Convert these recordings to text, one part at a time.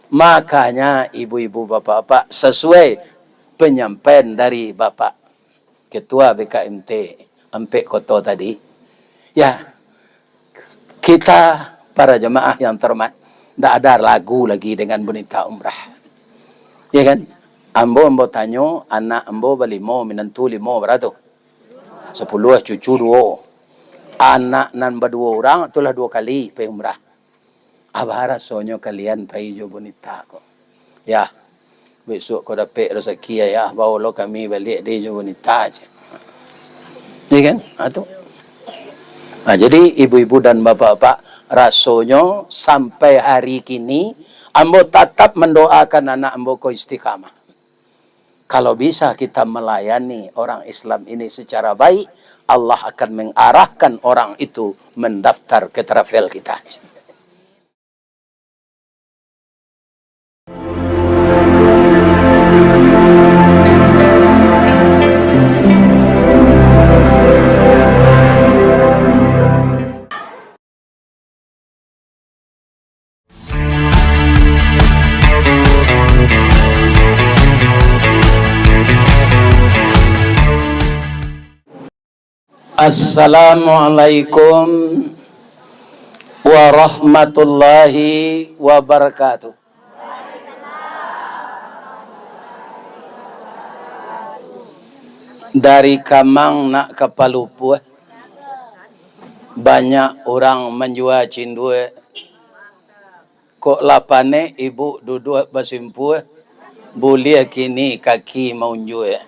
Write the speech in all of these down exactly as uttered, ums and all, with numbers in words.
Makanya, ibu-ibu, bapak-bapak, sasuai panyampaian dari Bapak Ketua B K M T Ampek Koto tadi, ya, kita para jamaah yang terhormat, ndak ada ragu lagi dengan Bunita Umrah. Ya kan? Ambo, ambo tanyo, anak ambo balimo, minantu limo, bara tu? Sapuluah, cucu duo. Anak nan baduo urang tu lah duo kali pai umrah. Abah rasonyo kalian pai jo Bunita ko? Ya, besok ko dapek rasaki, Ayah, bawo lo kami baliak deh jo Bunita, cek. Iya kan? Ha, tu. Ha, jadi, ibu-ibu dan bapak-bapak, rasonyo sampai hari kini, ambo tatap mandoakan anak ambo ko istiqamah. Kalau bisa kita melayani orang Islam ini secara baik, Allah akan mengarahkan orang itu mendaftar ke travel kita. Assalamualaikum warahmatullahi wabarakatuh. Dari Kamang nak ka Palupuah, banyak urang manjua cindua. Kok lah panek ibu duduak basimpuah, buliah kini kaki maunjuak.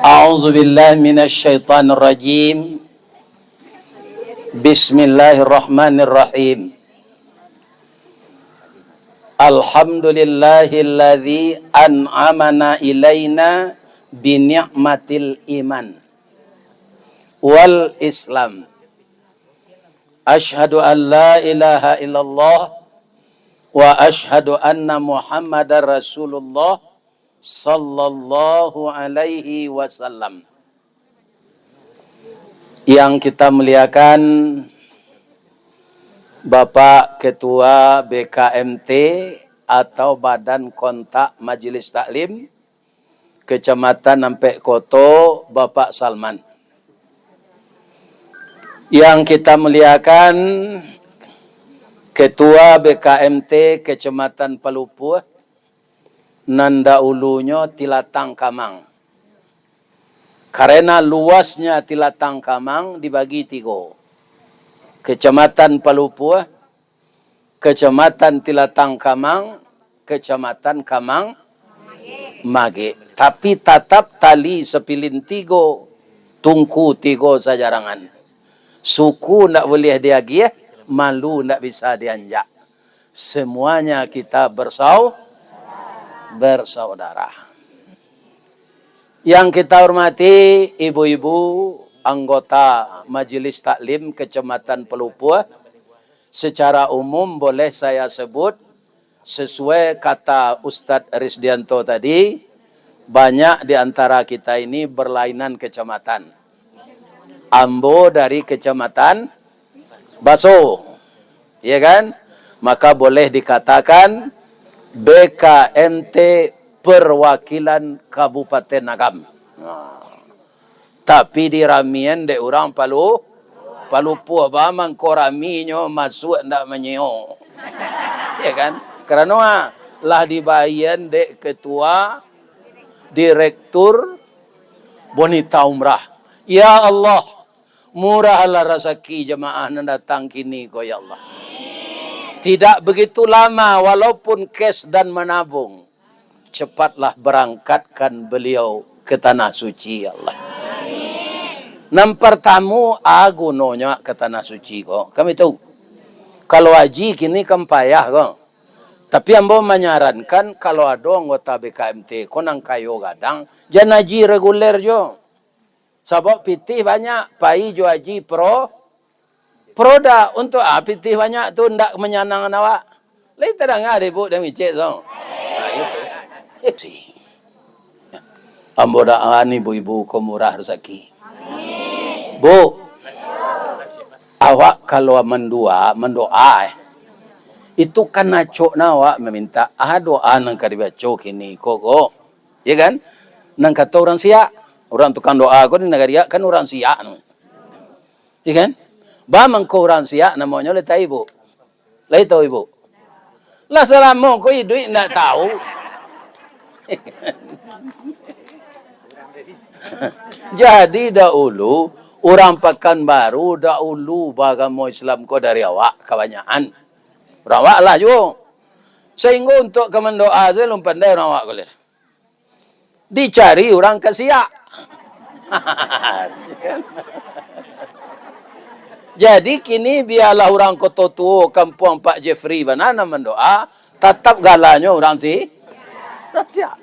A'udzubillahi minasyaitonirrajim. Bismillahirrahmanirrahim. Alhamdulillahilladzi an'amana ilaina bini'matil iman wal Islam. Asyhadu an la ilaha illallah wa asyhadu anna Muhammadar Rasulullah sallallahu alaihi wasallam. Yang kita muliakan, Bapak Ketua B K M T atau Badan Kontak Majelis Taklim Kecamatan Ampek Koto, Bapak Salman. Yang kita muliakan, Ketua B K M T Kecamatan Palupuah, nan dahulunyo Tilatang Kamang. Karena luasnya Tilatang Kamang dibagi tigo. Kecamatan Palupuah, Kecamatan Tilatang Kamang, Kecamatan Kamang Magek. Tapi tatap tali sapilin tigo, tungku tigo sajarangan. Suku ndak buliah diagiah, malu ndak bisa dianjak. Semuanya kita bersau-, bersaudara. Yang kita hormati ibu-ibu anggota Majelis Taklim Kecamatan Palupuah, secara umum boleh saya sebut, sesuai kata Ustadz Risdianto tadi, banyak di antara kita ini berlainan kecamatan. Ambo dari Kecamatan Baso, ya kan? Maka boleh dikatakan B K M T perwakilan Kabupaten Agam. Nah, tapi diramian dek urang Palu, Palupuah, ba mangko raminyo masuak ndak manyeo. Ya kan? Karano, ah, lah dibayia dek ketua direktur Bonita Umrah. Ya Allah, murahlah rasaki jamaah nan datang kini ko, ya Allah. Tidak begitu lama, walaupun cash dan menabung, cepatlah berangkatkan beliau ke Tanah Suci, ya Allah. Nan partamo, a gunonyo ke Tanah Suci ko, kami tahu. Kalau haji kini kan payah ko. Tapi ambo manyarankan, kalau ado anggota B K M T ko nan kayo gadang, jan haji reguler jo. Sabab pitih banyak, pai jo haji pro-, produk. Untuk a pitih banyak tu ndak manyanangkan awak? Lai tadanga dek Ibuk dek Micik tu? Nah, itu. Ambo doaan ibu-ibu ko murah rasaki. Bu, Kalau mandua, mandoa, eh, itu kan acok na awak mamintak, ah, doa nan ka dibaco kini ko, ko. Ya kan? Nan kato urang Siak, urang tukang doa ko di nagari Siak kan urang Siak no. Ya kan? Ba mangko urang Siak namonyo lai tahu, Ibu? Lai tahu, Ibu? Lah salamo ko iduik ndak tahu. Jadi dahulu, urang Pakanbaru dahulu baagamo Islam ko dari awak kabanyakan. Urang awak lah juo. Sahinggo untuak ka mandoa sajo alun pandai urang awak ko lai. Dicari urang ka Siak. Jadi kini bialah urang Koto Tuo, kampuang Pak Jeffrey bana nan mandoa, tatap galanyo urang Si-, urang Siak.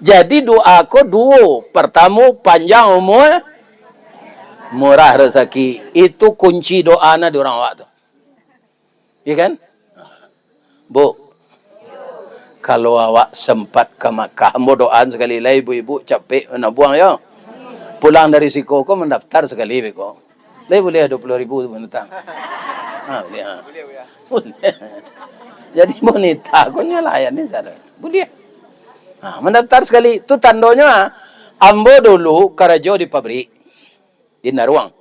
Jadi doa ko duo, partamo panjang umua, murah rasaki. Itu kunci doa na di urang awak tu. Iya kan? Bu, kalau awak sempat ka Makkah, ambo doaan sakali lai, ibu-ibu capek manabuang yo. Pulang dari siko ko mandaftar sakali beko. Lai buliah duo puluah ribu tu binatang? Ha, buliah. Buliah. Jadi bonita ko nyo layani sado. Buliah. Ha, mandaftar sakali. Tu tandonyo, ha, ambo dulu karajo di pabrik, di Naruang.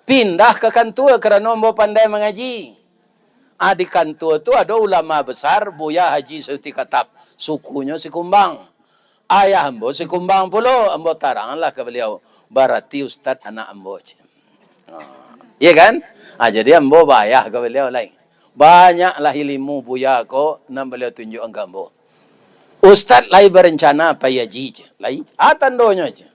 Pindah ka kantua karano ambo pandai mangaji. Ah, di kantua tu ado ulama besar, Buya Haji Sayuti Khatab. Sukunyo Sikumbang. Ayah ambo Sikumbang pulo, ambo taranglah ka baliau, "Barati Ustad anak ambo," ceh. Ah, iya kan? Ah, jadi ambo baayah ka baliau lai. Banyaklah ilimu Buya ko nan baliau tunjuakan ka ambo. "Ustad lai barencana pai haji," ceh. "Lai? Ah, tandonyo," ceh.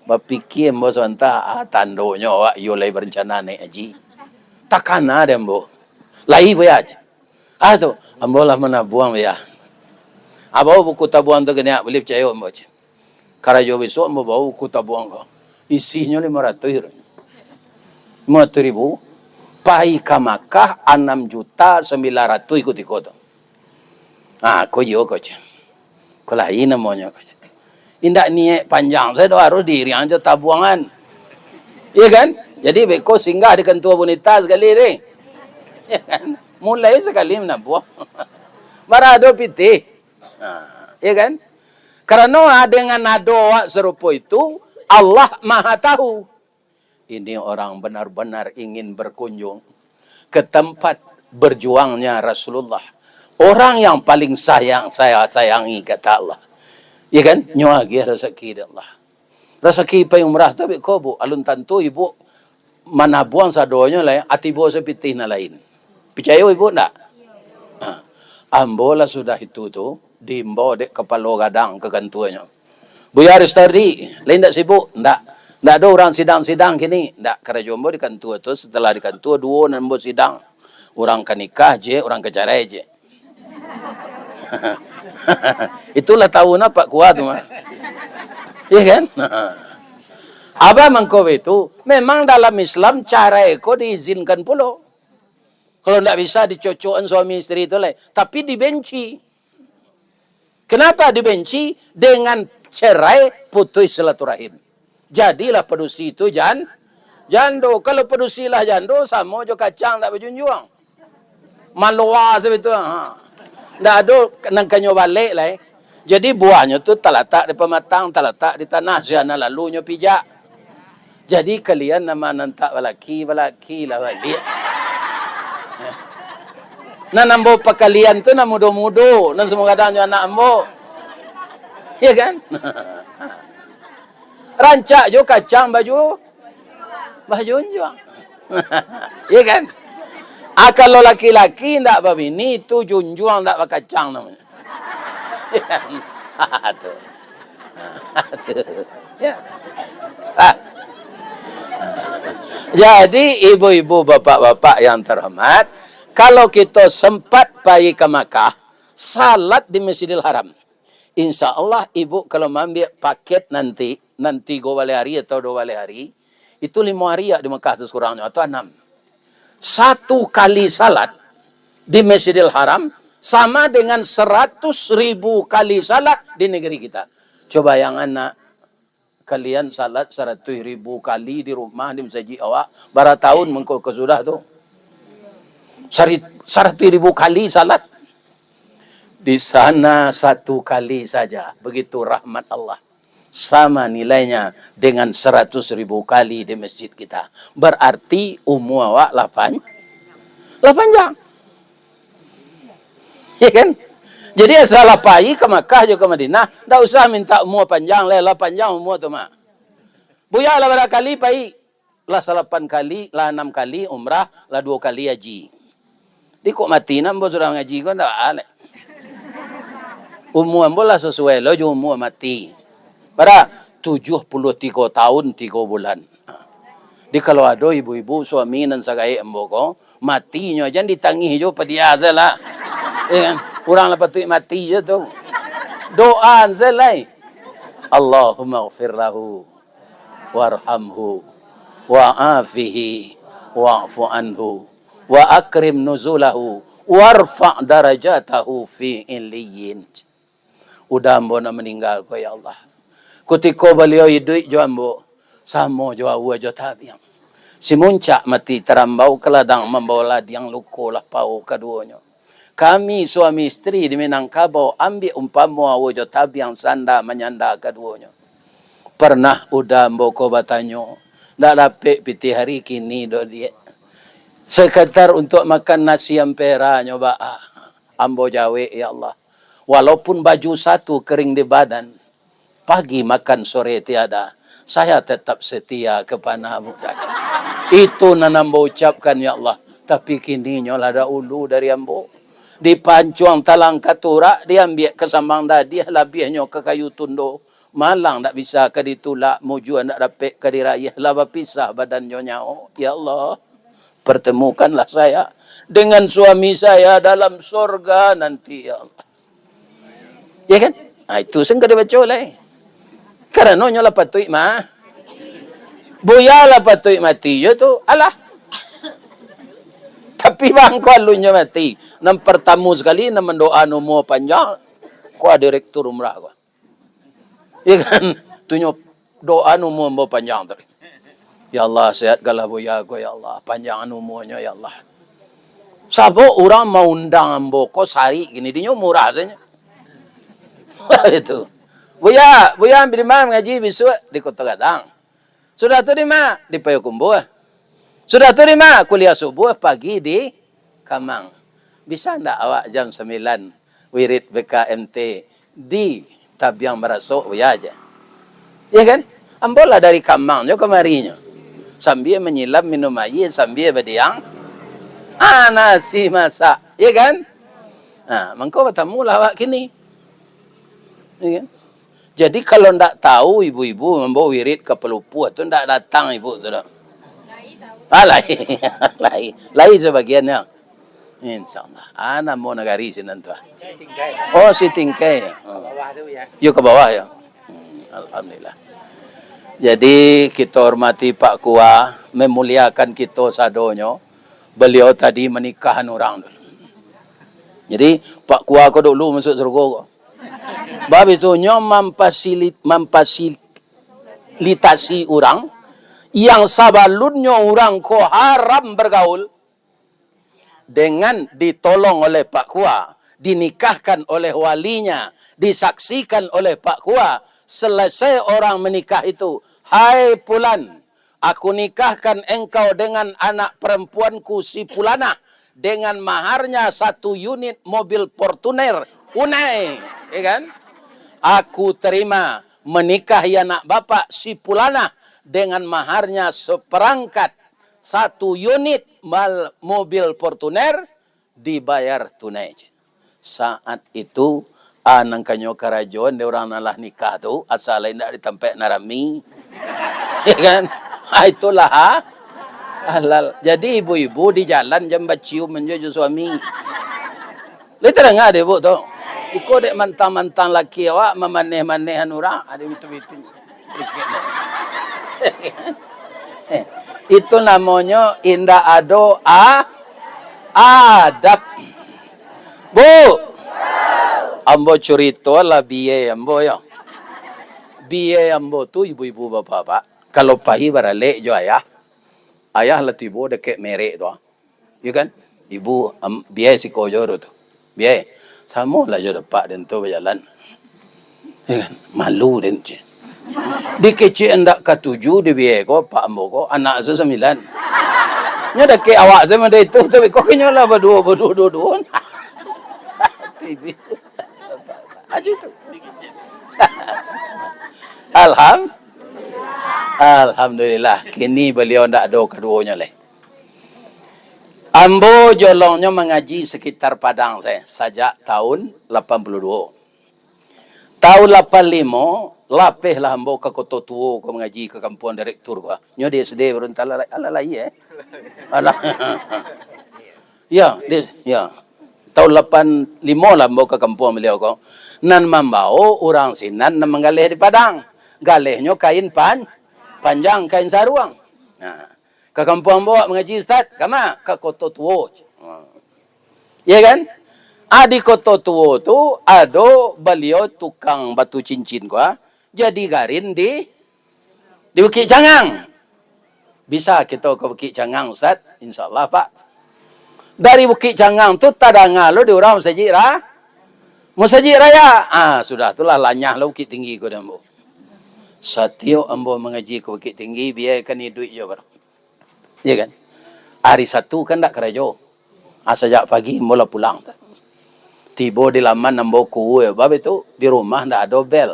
Bapikia ambo sabanta, ah, tandonyo awak iyo lai barencana naiak haji. Takana dek ambo. Lai, Buya, ceh. Ah, tu, ambo lah manabuang, Buya. Ah, bawa buku tabuang tu kaniak, buliah picayo ambo, ceh. Karajo bisuak ambo bawa buku tabuang ko. Isinyo limo ratuih. Limo ratuih ribu. Pai ka Makkah anam juta sambilan ratuih kutiko tu. Ah, ko iyo ko, ceh. Ko lai namonyo ko, ceh. Indak niaik panjang sajo, harus diiriang jo tabuangan. Iya kan? Jadi, beko singgah di kantua bonita sakali deh. Iya kan? Mulai sakali manabuang. Bara ado pitih. Nah, iya kan? Karano, ah, dengan ado awak sarupo itu, Allah Maha Tahu. Ini orang benar-benar ingin berkunjung ke tempat berjuangnya Rasulullah. Orang yang paling sayang, saya sayangi, kata Allah. Ya kan? Nyo agiah rasaki dari Allah. Rasaki pai umrah tu, beko, Bu, alun tantu ibu manabuang sadonyo lai, ati ibu sapitih nan lain. Picayo ibu ndak? Ha. Ambo lah sudah itu tu, diimbau dek kapalo gadang ka kantuanyo. "Buya Ristardi, lai ndak sibuk?" "Ndak." "Ndak ado urang sidang-sidang kini?" "Ndak, karajo ambo di kantua tu, setelah di kantua duo nan ambo sidang. Urang ka nikah je, urang ka carai je." Itulah tahu na Pak Kua tu mah. Iya kan? Abah mangko itu, memang dalam Islam carai ko diizinkan pulo. Kalau ndak bisa dicocokan suami isteri tu lai, tapi dibenci. Kenapa dibenci? Dengan cerai putus silaturahim. Jadilah padusi tu jan-, jando. Kalau padusi lah jando, samo jo kacang ndak bajunjuang. Maloa sabitu, ha. Ndak ado nan kanyo balek lai. Jadi buahnyo tu talatak di pamatang, talatak di tanah, siana lalu nyo pijak. Jadi kalian nan manantak balaki, balaki lah baliak. Nan ambo pakalian tu nan mudo-mudo, nan samo gadang jo anak ambo. Iya kan? Rancak jo kacang baju, bajunjuang. Iya kan? Ah, kalau laki-laki ndak babini, tu junjuang ndak bakacang namonyo. Iya kan? Tu. Ya. Ah. Jadi, ibu-ibu, bapak-bapak yang terhormat, kalau kito sempat pai ka Makkah, salat di Masjidil Haram. Insya Allah, ibu kalau maambiak paket nanti, nan tigo baleh hari atau duo baleh hari, itu limo hari ya di Makkah tu sekurangnyo, atau anam. Satu kali salat di Masjidil Haram sama dengan seratus ribu kali salat di negeri kita. Coba yang anak, Kalian salat saratuih ribu kali di rumah, di masajik awak, bara taun mangko ka sudah tu? Sari-, saratuih ribu kali salat. Di sana satu kali saja, begitu rahmat Allah. Sama nilainya dengan seratus ribu kali di masjid kita. Berarti umua awak lah pan-, lah panjang. Ya kan? Jadi, asa lah pai ka Makkah jo ka Madinah, ndak usah minta umua panjang lai, lah panjang umua tu mah. Buya lah bara kali pai, lah salapan kali, lah anam kali umrah, lah duo kali haji. Di kok mati nan ambo sudah mangaji ko, ndak alek. Umua ambo lah sasuai lo jo umua mati. Bara? Tujuah puluah tigo taun, tigo bulan. Di kalau ado ibu-ibu suami nan sagaek ambo ko, matinyo jan ditangih jo, padiah se lah. Ya kan? Urang lah patuik mati jo tu. Doaan se lai. Allahumma ghfir lahu warhamhu wa afihi wa'fu anhu wa akrim nuzulahu warfa' darajatahu fi illiyin. Uda ambo nan maningga ko, ya Allah. Kutiko baliau iduik jo ambo, samo jo aua jo tabiang. Simuncak mati tarambau ka ladang, mambawa ladiang luko lah pao kaduonyo. Kami suami isteri di Minangkabau, ambiak umpamo aua jo tabiang, sanda manyanda kaduonyo. Parnah uda ambo ko batanyo, ndak dapek pitih ari kini doh, Diak. Sekedar untuak makan nasi ampera nyo baa? Ambo jawek, ya Allah, walaupun baju satu kering di badan, pagi makan sore tiada, saya tetap setia kepada Abu Daja. Itu nan ambo ucapkan, ya Allah. Tapi kininyo lah dahulu dari ambo. Dipancuang talang katurak, diambiak ka sambang dadiah, labiahnyo ka kayu tundo. Malang ndak bisa ka ditulak, mujua ndak dapek ka diraih, lah bapisah badannyo nyawa. Ya Allah, pertemukanlah saya dengan suami saya dalam sorga nanti, ya Allah. Ya kan? Ha, itu sen ka dibaco lai. Karano nyo lah patuik mah. Buya lah patuik mati jo tu. Alah. Tapi bangko alunnyo mati. Nan partamo sakali, nan mandoaan umua panjang, ko direktur umrah ko. Ya kan? Tu nyo doaan umua ambo panjang tadi. Ya Allah, sehatkanlah Buya ko, ya Allah. Panjangan umuanyo, ya Allah. Sabab urang maundang ambo ko sarik kini, dinyo murah sajo. Itu. Buya, Buya di ma mangaji bisuak? Di Koto Gadang. Sudah tu di ma? Di Payokumbuah. Sudah tu di ma? Kuliah subuah pagi di Kamang. Bisa ndak awak jam sambilan wirid B K M T di Tabiang Barasok, Buya, aja? Ya kan? Ambo lah dari Kamang nyo kamari nyo. Sambia manyilam minum aia, sambia badiang, ah, nasi masak. Ya kan? Nah, mangko batamu lah awak kini. Ya kan? Jadi, kalau ndak tahu ibu-ibu mambawa wirid ka Palupuah tu, ndak datang ibu tu doh. Ah, lai. Lai. Lai sabagiannyo. Insya Allah. Ah, namo nagari sinan tu, ah. Oh, Sitingkai. Oh. Yo, ka bawah, yo. Hmm, alhamdulillah. Jadi, kita hormati Pak Kua, memuliakan kita sadonyo. Beliau tadi manikahan urang dulu. Jadi, Pak Kua ko dulu masuk surga ko. Bab itu, nyo mampasilit-, mampasilitasi urang yang sabalunnyo urang ko haram bergaul, dengan ditolong oleh Pak Kua, dinikahkan oleh walinya, disaksikan oleh Pak Kua. Selesai orang menikah itu, "Hai Pulan, aku nikahkan engkau dengan anak perempuanku si Pulanah, dengan maharnya satu unit mobil Fortuner, unai," ya kan? "Aku terima menikahi anak bapak si Pulanah dengan maharnya seperangkat, satu unit mal-, mobil Fortuner, dibayar tunai," cek. Saat itu, ah, nan kanyo karajoan dek urang nan lah nikah tu, asa lai indak di tampek nan rami. Ya kan? Ha, itulah, ha? Halal. Jadi, ibu-ibu di jalan jan baciuman jo, jo suami. Lai tadanga dek ibu tu? Iko dek mantang-mantang laki awak, mamaneh-manehan urang, ado bitu-bitu. Eh, itu namonyo indak ado a-, adab. Bu, ambo curito lah bia ambo yo. Biai ambo tu, ibu-ibu, bapak-bapak, kalau pai baralek jo ayah, ayah lah tibo dakek merek tu, ah. Yo kan? Ibu, am, biai siko jo tu. Biai. Samo lah jo dapak den tu bajalan. Yo kan? Malu den, cik. Dikecek andak katuju di biai ko, pak ambo ko, anak se sambilan. Nyo dakek awak se mah dari tu, tapi kok inyo lah baduo, baduo, duo-duo. Aju tu. Alham-, Alhamdulillah, kini baliau ndak ado kaduonyo lai. Ambo jolongnyo mangaji sekitar Padang se, sajak tahun lapan puluh duo. Tahun lapan limo, lapehlah ambo ka Koto Tuo ko mangaji ka kampuang direktur ko. Nyo di S D baru, entah alah, alah lai, eh. Alah. Ya, di, ya. Tahun lapan limo lah ambo ka kampuang baliau ko. Nan mambao urang sinan nan manggaleh di Padang. Galehnyo kain pan-, panjang, kain saruang. Nah, ka kampuang ambo awak mangaji, Ustaz. Kama? Ka Koto Tuo. Ha. Ya kan? Ah, di Koto Tuo tu ado baliau tukang batu cincin ko, ah. Jadi garin di, di Bukik Cangang. Bisa kito ka Bukik Cangang, Ustaz? Insya Allah, Pak. Dari Bukik Cangang tu tadanga lo di urang Masajik Ra-, Masajik Raya. Ah, sudah tu lah lanyah lo Bukik Tinggi ko di ambo. Satiok ambo mangaji ka Bukik Tinggi, biaikan iduik jo baru. Ya kan? Hari Satu kan ndak karajo. Ah, sajak pagi ambo lah pulang. Tibo di laman ambo kue, bab itu di rumah ndak ado bel.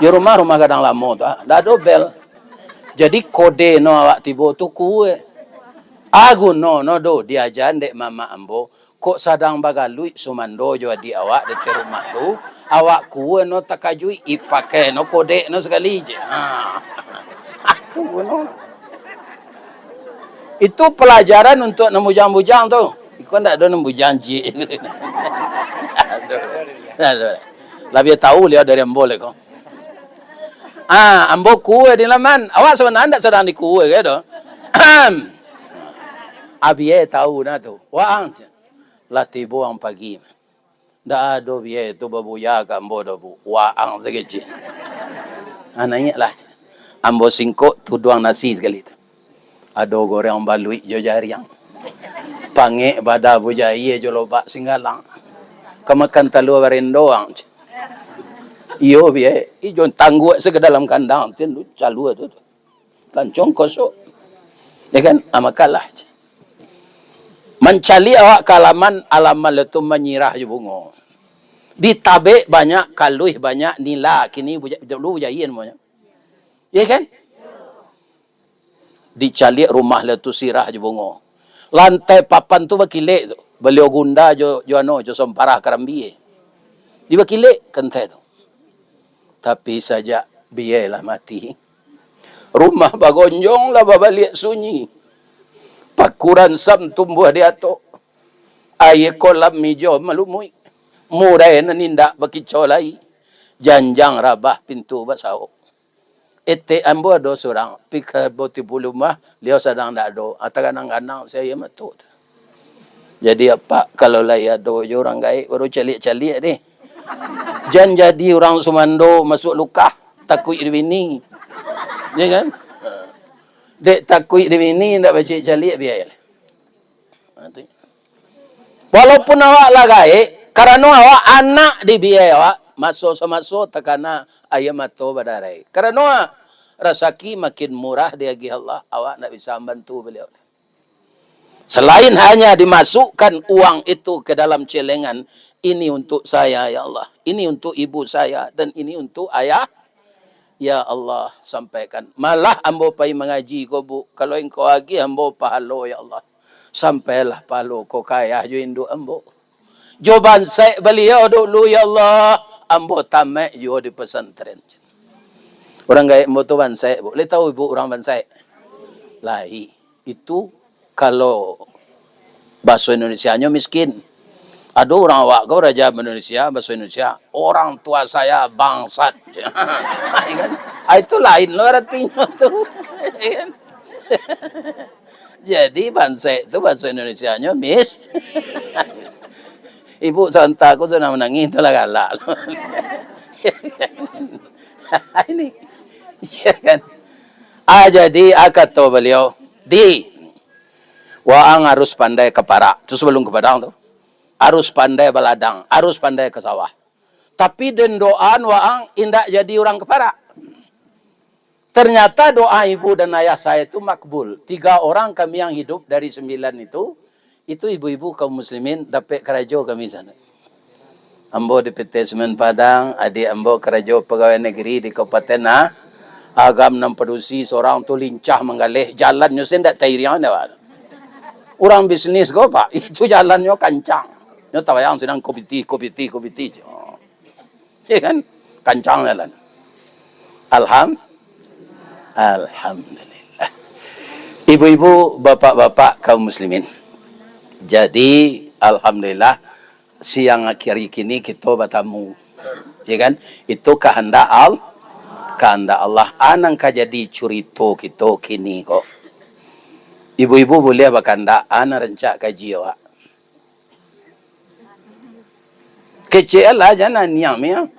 Di rumah, rumah gadang lamo tu, ah, ndak ado bel. Jadi kode no awak tibo tu kue. Ah, guno no do diajan dek mamak ambo. Kok sadang bagaluik sumando jo adiak awak di ateh rumah tu, awak kue no takajuik, ipakai no kodek no sakali je. Ha. Tu no. Itu palajaran untuak nan bujang-bujang tu. Iko ndak ado nan bujang ciek. Labiah tahu liau dari ambo lai ko. Ah, ambo kue di laman. Awak sabananyo ndak sadang di kue ke tu? Abiah tahu nah tu. Waang. Lah tibo ang pagi. Ndak ado biai tu babuya ka ambo doh, Bu. Waang sakecik. Ah, naiaklah. Ambo singkok tuduang nasi sakali tu. Ado goreng baluik jo jariang. Pangek bada bujayie jo lobak singgalang. Ka makan talua barendo ang. Iyo biai. Ijo tangguak se ka dalam kandang. Tin tu calua tu. Lancong kosok. Ya kan? Ah, makalah. Mancaliak awak ka alaman, alaman lo tu manyirah jo bungo. Ditabek banyak, kaluih banyak, nila kini buja-, dulu bujain banyak. Ya kan? Dicaliak rumah lo tu sirah jo bungo. Lantai papan tu bakilek tu. Baliau gunda jo, jo ano, jo somparah karambie. Di bakilek kantai tu. Tapi sajak biai lah mati, rumah bagonjong lah babaliak sunyi. Paku ransam tumbuah di atok. Aia kolam mijo malumuik. Murai nan indak bakicau lai. Janjang rabah pintu basaok. Etek ambo ado surang, pi ka boti puluah rumah, liau sadang ndak ado. Ah, taganang-ganang si aia mato tu. Jadi, apak, kalau lai ado jo urang gaek, baru caliak-caliak deh. Jan jadi urang sumando masuak lukah, takuik dibini. Ya kan? Dek takuik dibini, ndak bacaliak-caliak, biailah. Ha, tu. Walaupun awak lah gaek, karano awak anak dibiai awak, maso-samaso takana aia mato badarai. Karano rasaki makin murah diagih Allah, awak ndak bisa mambantu baliau. Selain hanya dimasukkan uang itu ke dalam celengan, "Ini untuk saya, ya Allah. Ini untuk ibu saya, dan ini untuk ayah." Ya Allah, sampaikan. Malah ambo pai mangaji ko, Bu, kalau Engkau agih ambo pahalo, ya Allah, sampailah pahalo ko ka ayah jo induak ambo. Jo bansaik baliau dulu, ya Allah, ambo tamaik juo di pesantren. Urang gaek ambo tu bansaik, Bu. Lai tahu Ibu urang bansaik? Lai. Itu kalau baso Indonesianyo miskin. Ado urang awak ko raja Indonesia, baso Indonesia, "Orang tua saya bangsat." Kan? Ah, itu lain lo aratinyo tu. Kan? Jadi, bansaik tu baso Indonesianyo mis-, Ibu santa ko sudah manangih, tu lah galak lo. Ini. Ya kan? Ah, jadi, ah, kato baliau, "Di, waang harus pandai ka parak." Tu sabalum ka Padang tu. "Harus pandai baladang, harus pandai ka sawah. Tapi den doaan waang indak jadi urang ka parak." Ternyata doa ibu dan ayah saya tu makbul. Tiga orang kami yang hidup dari sembilan itu, itu ibu-ibu kaum muslimin dapek karajo kami sana. Ambo di P T Semen Padang, adik ambo karajo pagawai negeri di Kabupaten, nah, Agam nan padusi sorang tu lincah manggaleh, jalannyo se ndak tairiang ndak, Pak. Urang bisnis ko, Pak, itu jalannyo kancang. Nyo tabayang sidang kopiti, kopiti, kopiti. Ya kan? Kancang jalan. Alham-, Alhamdulillah. Ibu-ibu, bapak-bapak, kaum muslimin. Jadi, alhamdulillah, siang hari kini kito batamu. Ya kan? Itu kahandak Al-, kahandak Allah. A nan ka jadi curito kito kini ko. Ibu-ibu buliah bakahandak, a nan rancak kaji awak. Kecek lah, jan lah niang mi, yo.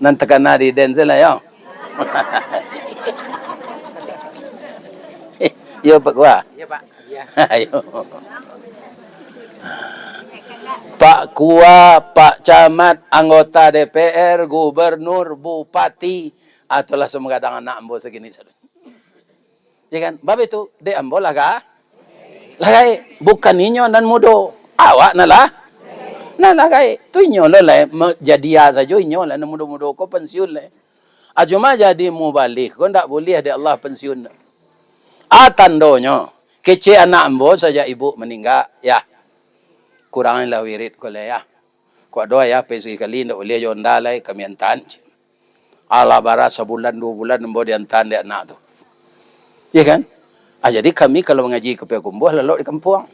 Nan takana di den se lah, yo. Yo, Pak Kua. Iya, Pak. Iya. Ayo. Pak Kua, Pak Camat, anggota D P R, gubernur, bupati, itulah sumagadang anak ambo sagini sadonyo. Ya kan? Bab itu, dek ambo lah ga-, lah gaek. Bukan inyo nan mudo. Awak nan lah, nan lah gaek. Tu inyo lo lah, me-, jadi a sajo inyo lah, nan mudo-mudo ko pensiun lah. A, cuma jadi mubalih ko ndak buliah dek Allah pensiun. A, tandonyo, kecek anak ambo sajak ibu maningga, ya. Kurang lah wirid ko lah, ya. Kok ado ayah pai sakali-kali ndak buliah jo onda lai, kami antaan. Alah bara sabulan, duo bulan ambo diantaan dek anak tu. Iya kan? Ah, jadi kami kalau mangaji ka Payakumbuah, lalok di kampuang.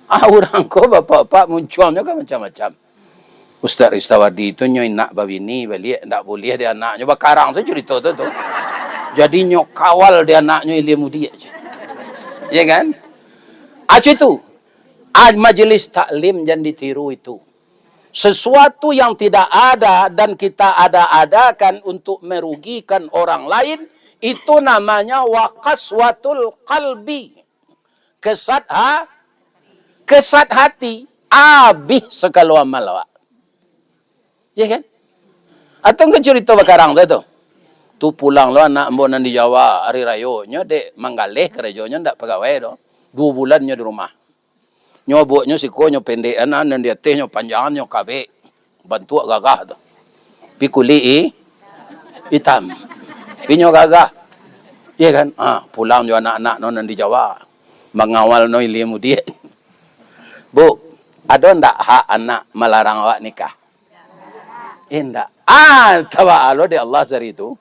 Ah, urang ko bapak-bapak muncuangnyo kan macam-macam. Ustaz Ristawardi tu nyo inak babini baliak, ndak buliah di anaknyo, bakarang sajo curito tu, tu. Jadi nyo kawal di anaknyo ilia mudiak. Iya kan? Ah, itu. Ah, majelis taklim jan ditiru itu. Sesuatu yang tidak ada dan kita ada-adakan untuk merugikan orang lain, itu namanya waqaswatul qalbi. Kesat ha-, kesat hati, abih sakalo amal awak. Ya kan? Atau engke curito bakarang tu, tu. Tu pulang lo anak ambo nan di Jawa, ari rayo, nyo dek manggaleh karajonyo, ndak pagawai doh. Duo bulan nyo di rumah. Nyo bueknyo siko nyo pendek, nan, nan di ateh nyo panjang, nyo kabek. Bantuak gagah tu. Pi kulik i-, itam. Pi nyo gagah. Iya kan? Ah, pulang jo anak-anak no nan di Jawa. Mangawal no ilia mudiak. Bu, ado ndak hak anak malarang awak nikah? Indak. Ah, tabaa lo dek Allah sari tu.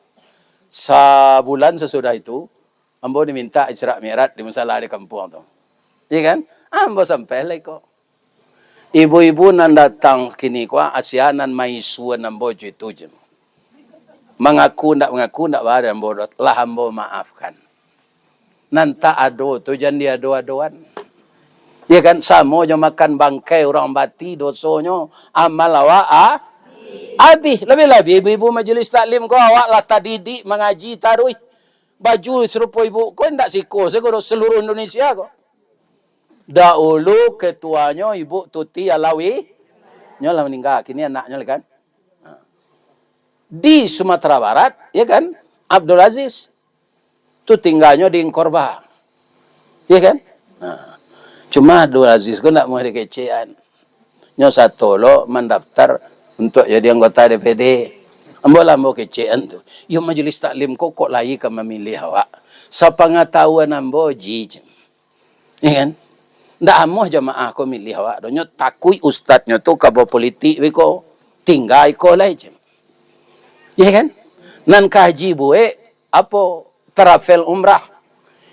Sabulan sasudah itu, ambo dimintak Isra Mi'raj di musala di kampuang tu. Iya kan? Ambo sampai lah iko. Ibu-ibu nan datang kini ko, a sia nan maisuan ambo jo itu je. Mangaku ndak mangaku ndak baa dek ambo doh, lah ambo maafkan. Nan tak ado tu jan diado-adoan. Iya kan? Samo jo makan bangkai urang bati dosonyo, amal awak a-, abih. Labiah-labiah ibu-ibu majelis taklim ko, awak lah tadidik mangaji taruih. Baju sarupo ibu ko indak siko sajo doh, seluruh Indonesia ko. Dahulu ketuanyo Ibu Tuti Alawi, nyo lah maningga, kini anaknyo lah kan. Ha. Di Sumatera Barat, ya kan, Abdul Aziz. Tu tingganyo di Engkorba. Ya kan? Ha. Cuma Abdul Aziz ko ndak mau dikecekan. Nyo sato lo mandaftar untuak jadi anggota D P D. Ambo lah ambo kecekan tu. Yo, majelis taklim ko kok lai ka mamilih awak? Sapangatahuan ambo, ji, cem. Ya kan? Ndak amuah jamaah ko milih awak doh. Nyo takuik ustadnyo tu ka bapolitik beko. Tingga iko lai, cem. Ya kan? Nan ka haji buek, apo, travel umrah.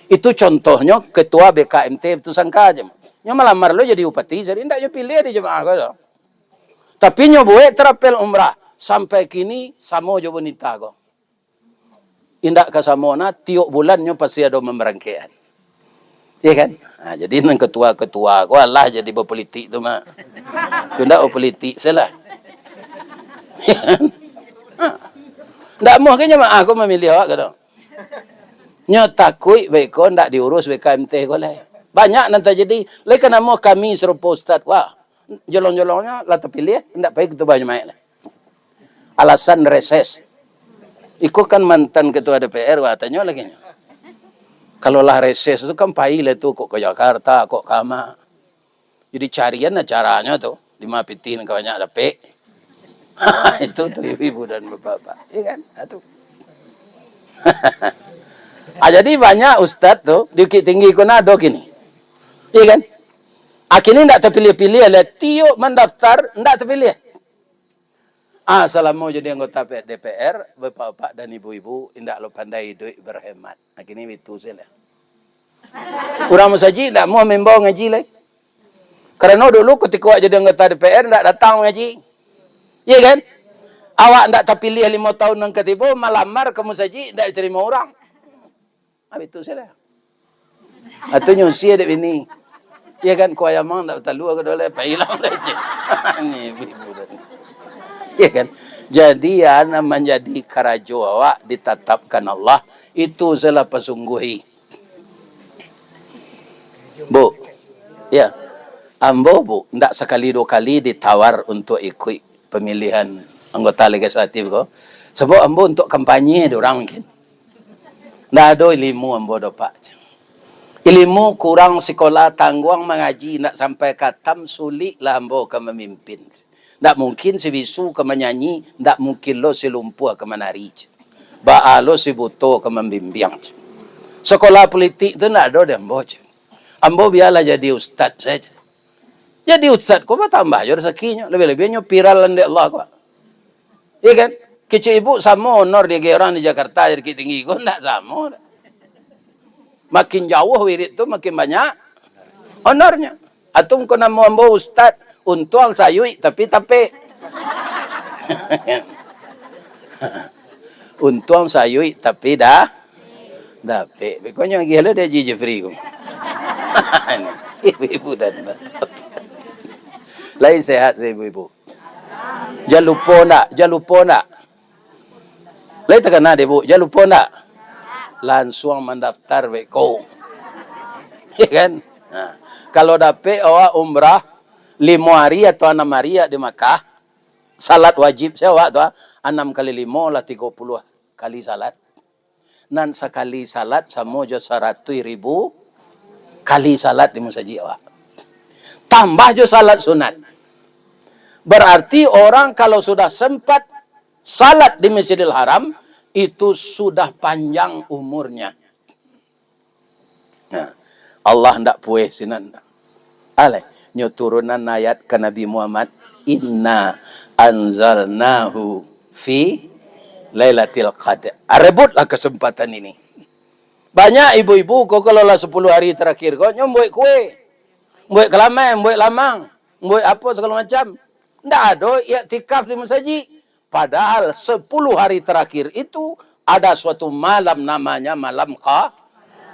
Itu contohnyo ketua B K M T Putusan Sangka, cem. Nyo malamar lo jadi bupati, jadi ndak nyo pilih di jamaah ko doh. Tapi nyo buek travel umrah, sampai kini samo jo wanita ko. Indak ka samo nah, tiok bulan nyo pasti ado mambarangkekan. Iya kan? Ha, jadi nan ketua-ketua ko alah jadi bapolitik tu mah. Tu ndak bapolitik salah. Iya kan? Ha. Ndak amuah ka jamaah ko mamiliah awak ko do. Nyo takuik beko ndak diurus B K M T ko lai. Banyak nan tajadi. Lai ka namuah kami sarupo ustaz. Wah, jolong-jolongnyo lah tapiliah, ndak pai khutubah Jumaik lai. Alasan reses. Iko kan mantan ketua D P R, wah, tanyo lagi nyo. Kalau lah reses tu kan pai lah tu, kok ka Jakarta, kok ka ma. Jadi carian lah caranyo tu, limo pitih nan ka banyak dapek. Itu tu ibu-ibu dan bapak-bapak. Iya kan? Ha, tu. Ah, jadi banyak ustaz tu, di Bukittinggi ko nah ado kini. Iya kan? Ah, kini ndak tapiliah-piliah lah, tiok mandaftar ndak tapiliah. Ah, salamo jadi anggota P-, D P R, bapak-bapak dan ibu-ibu, indak lo pandai iduik berhemat. Ah, kini bitu sajo lah. Urang musajik ndak amuah maimbau ngaji lai. Karano dulu kutiko awak jadi anggota D P R, ndak datang mangaji. Iya kan? Awak ndak tapiliah limo tahun nan ka tibo, malamar ka musajik, ndak ditarimo urang. Habis tu sajo lah. Atau nyusia dek bini. Iya kan, kuah ayam ndak batalua ka dolai, pai lah. Ni ibu-ibu tadi. Iya kan? Jadi, ya, nan manjadi karajo awak ditatapkan Allah, itu sajolah pasungguahi. Bu, ya, ambo, Bu, ndak sakali duo kali ditawar untuk ikuik pamilihan anggota legislatif ko. Sabab ambo untuk kampanye dek urang mungkin. Ndak ado ilimu ambo do, Pak. Ilimu kurang, sikola tangguang, mangaji ndak sampai katam, sulik lah ambo ka mamimpin. Ndak mungkin si bisu ka manyanyi, ndak mungkin lo si lumpuah ka manari. Baa lo si buto ka mambimbiang. Sikola pulitik tu ndak ado di ambo. Ambo bialah jadi ustad sajo. Jadi ustad ko batambah jo rasakinyo, labiah-labiah nyo viral dek Allah ko. Iya kan? Kecek ibu samo honor di urang di Jakarta, di Bukittinggi ko, ndak samo. Makin jauah wirid tu, makin banyak honornyo. Atau ko namo ambo ustad, untuang sayuik tapi tapek. Untuang sayuik tapi dah dapek. Bekonyo lagi lo di Haji Jeffrey ko. Ibu-ibu dan bapak. Lai sehat ibu-ibu? Jan lupo ndak? Jan lupo ndak? Lai takana dek ibu, jan lupo ndak? Lansuang mandaftar beko. Ya kan? Nah, kalau dapek awak umrah limo hari atau anam hari di Makkah, salat wajib se awak tu, ah, anam kali limo lah tigo puluah kali salat. Nan sakali salat samo jo saratuih ribu kali salat di musajik awak. Tambah jo salat sunat. Berarti orang kalau sudah sempat salat di Masjidil Haram, itu sudah panjang umurnya. Nah, Allah ndak pueh sinan. Alai, nyo turunan ayat ka Nabi Muhammad, "Inna anzalnahu fi lailatil qadar." Rebutlah kesempatan ini. Banyak ibu-ibu ko kalau lah sepuluh hari terakhir ko, nyo buek kue. Buek kelamai, buek lamang, buek apo segalo macam. Ndak ado iktikaf di masajik. Padahal sepuluh hari terakhir itu ada suatu malam namanya malam qa-,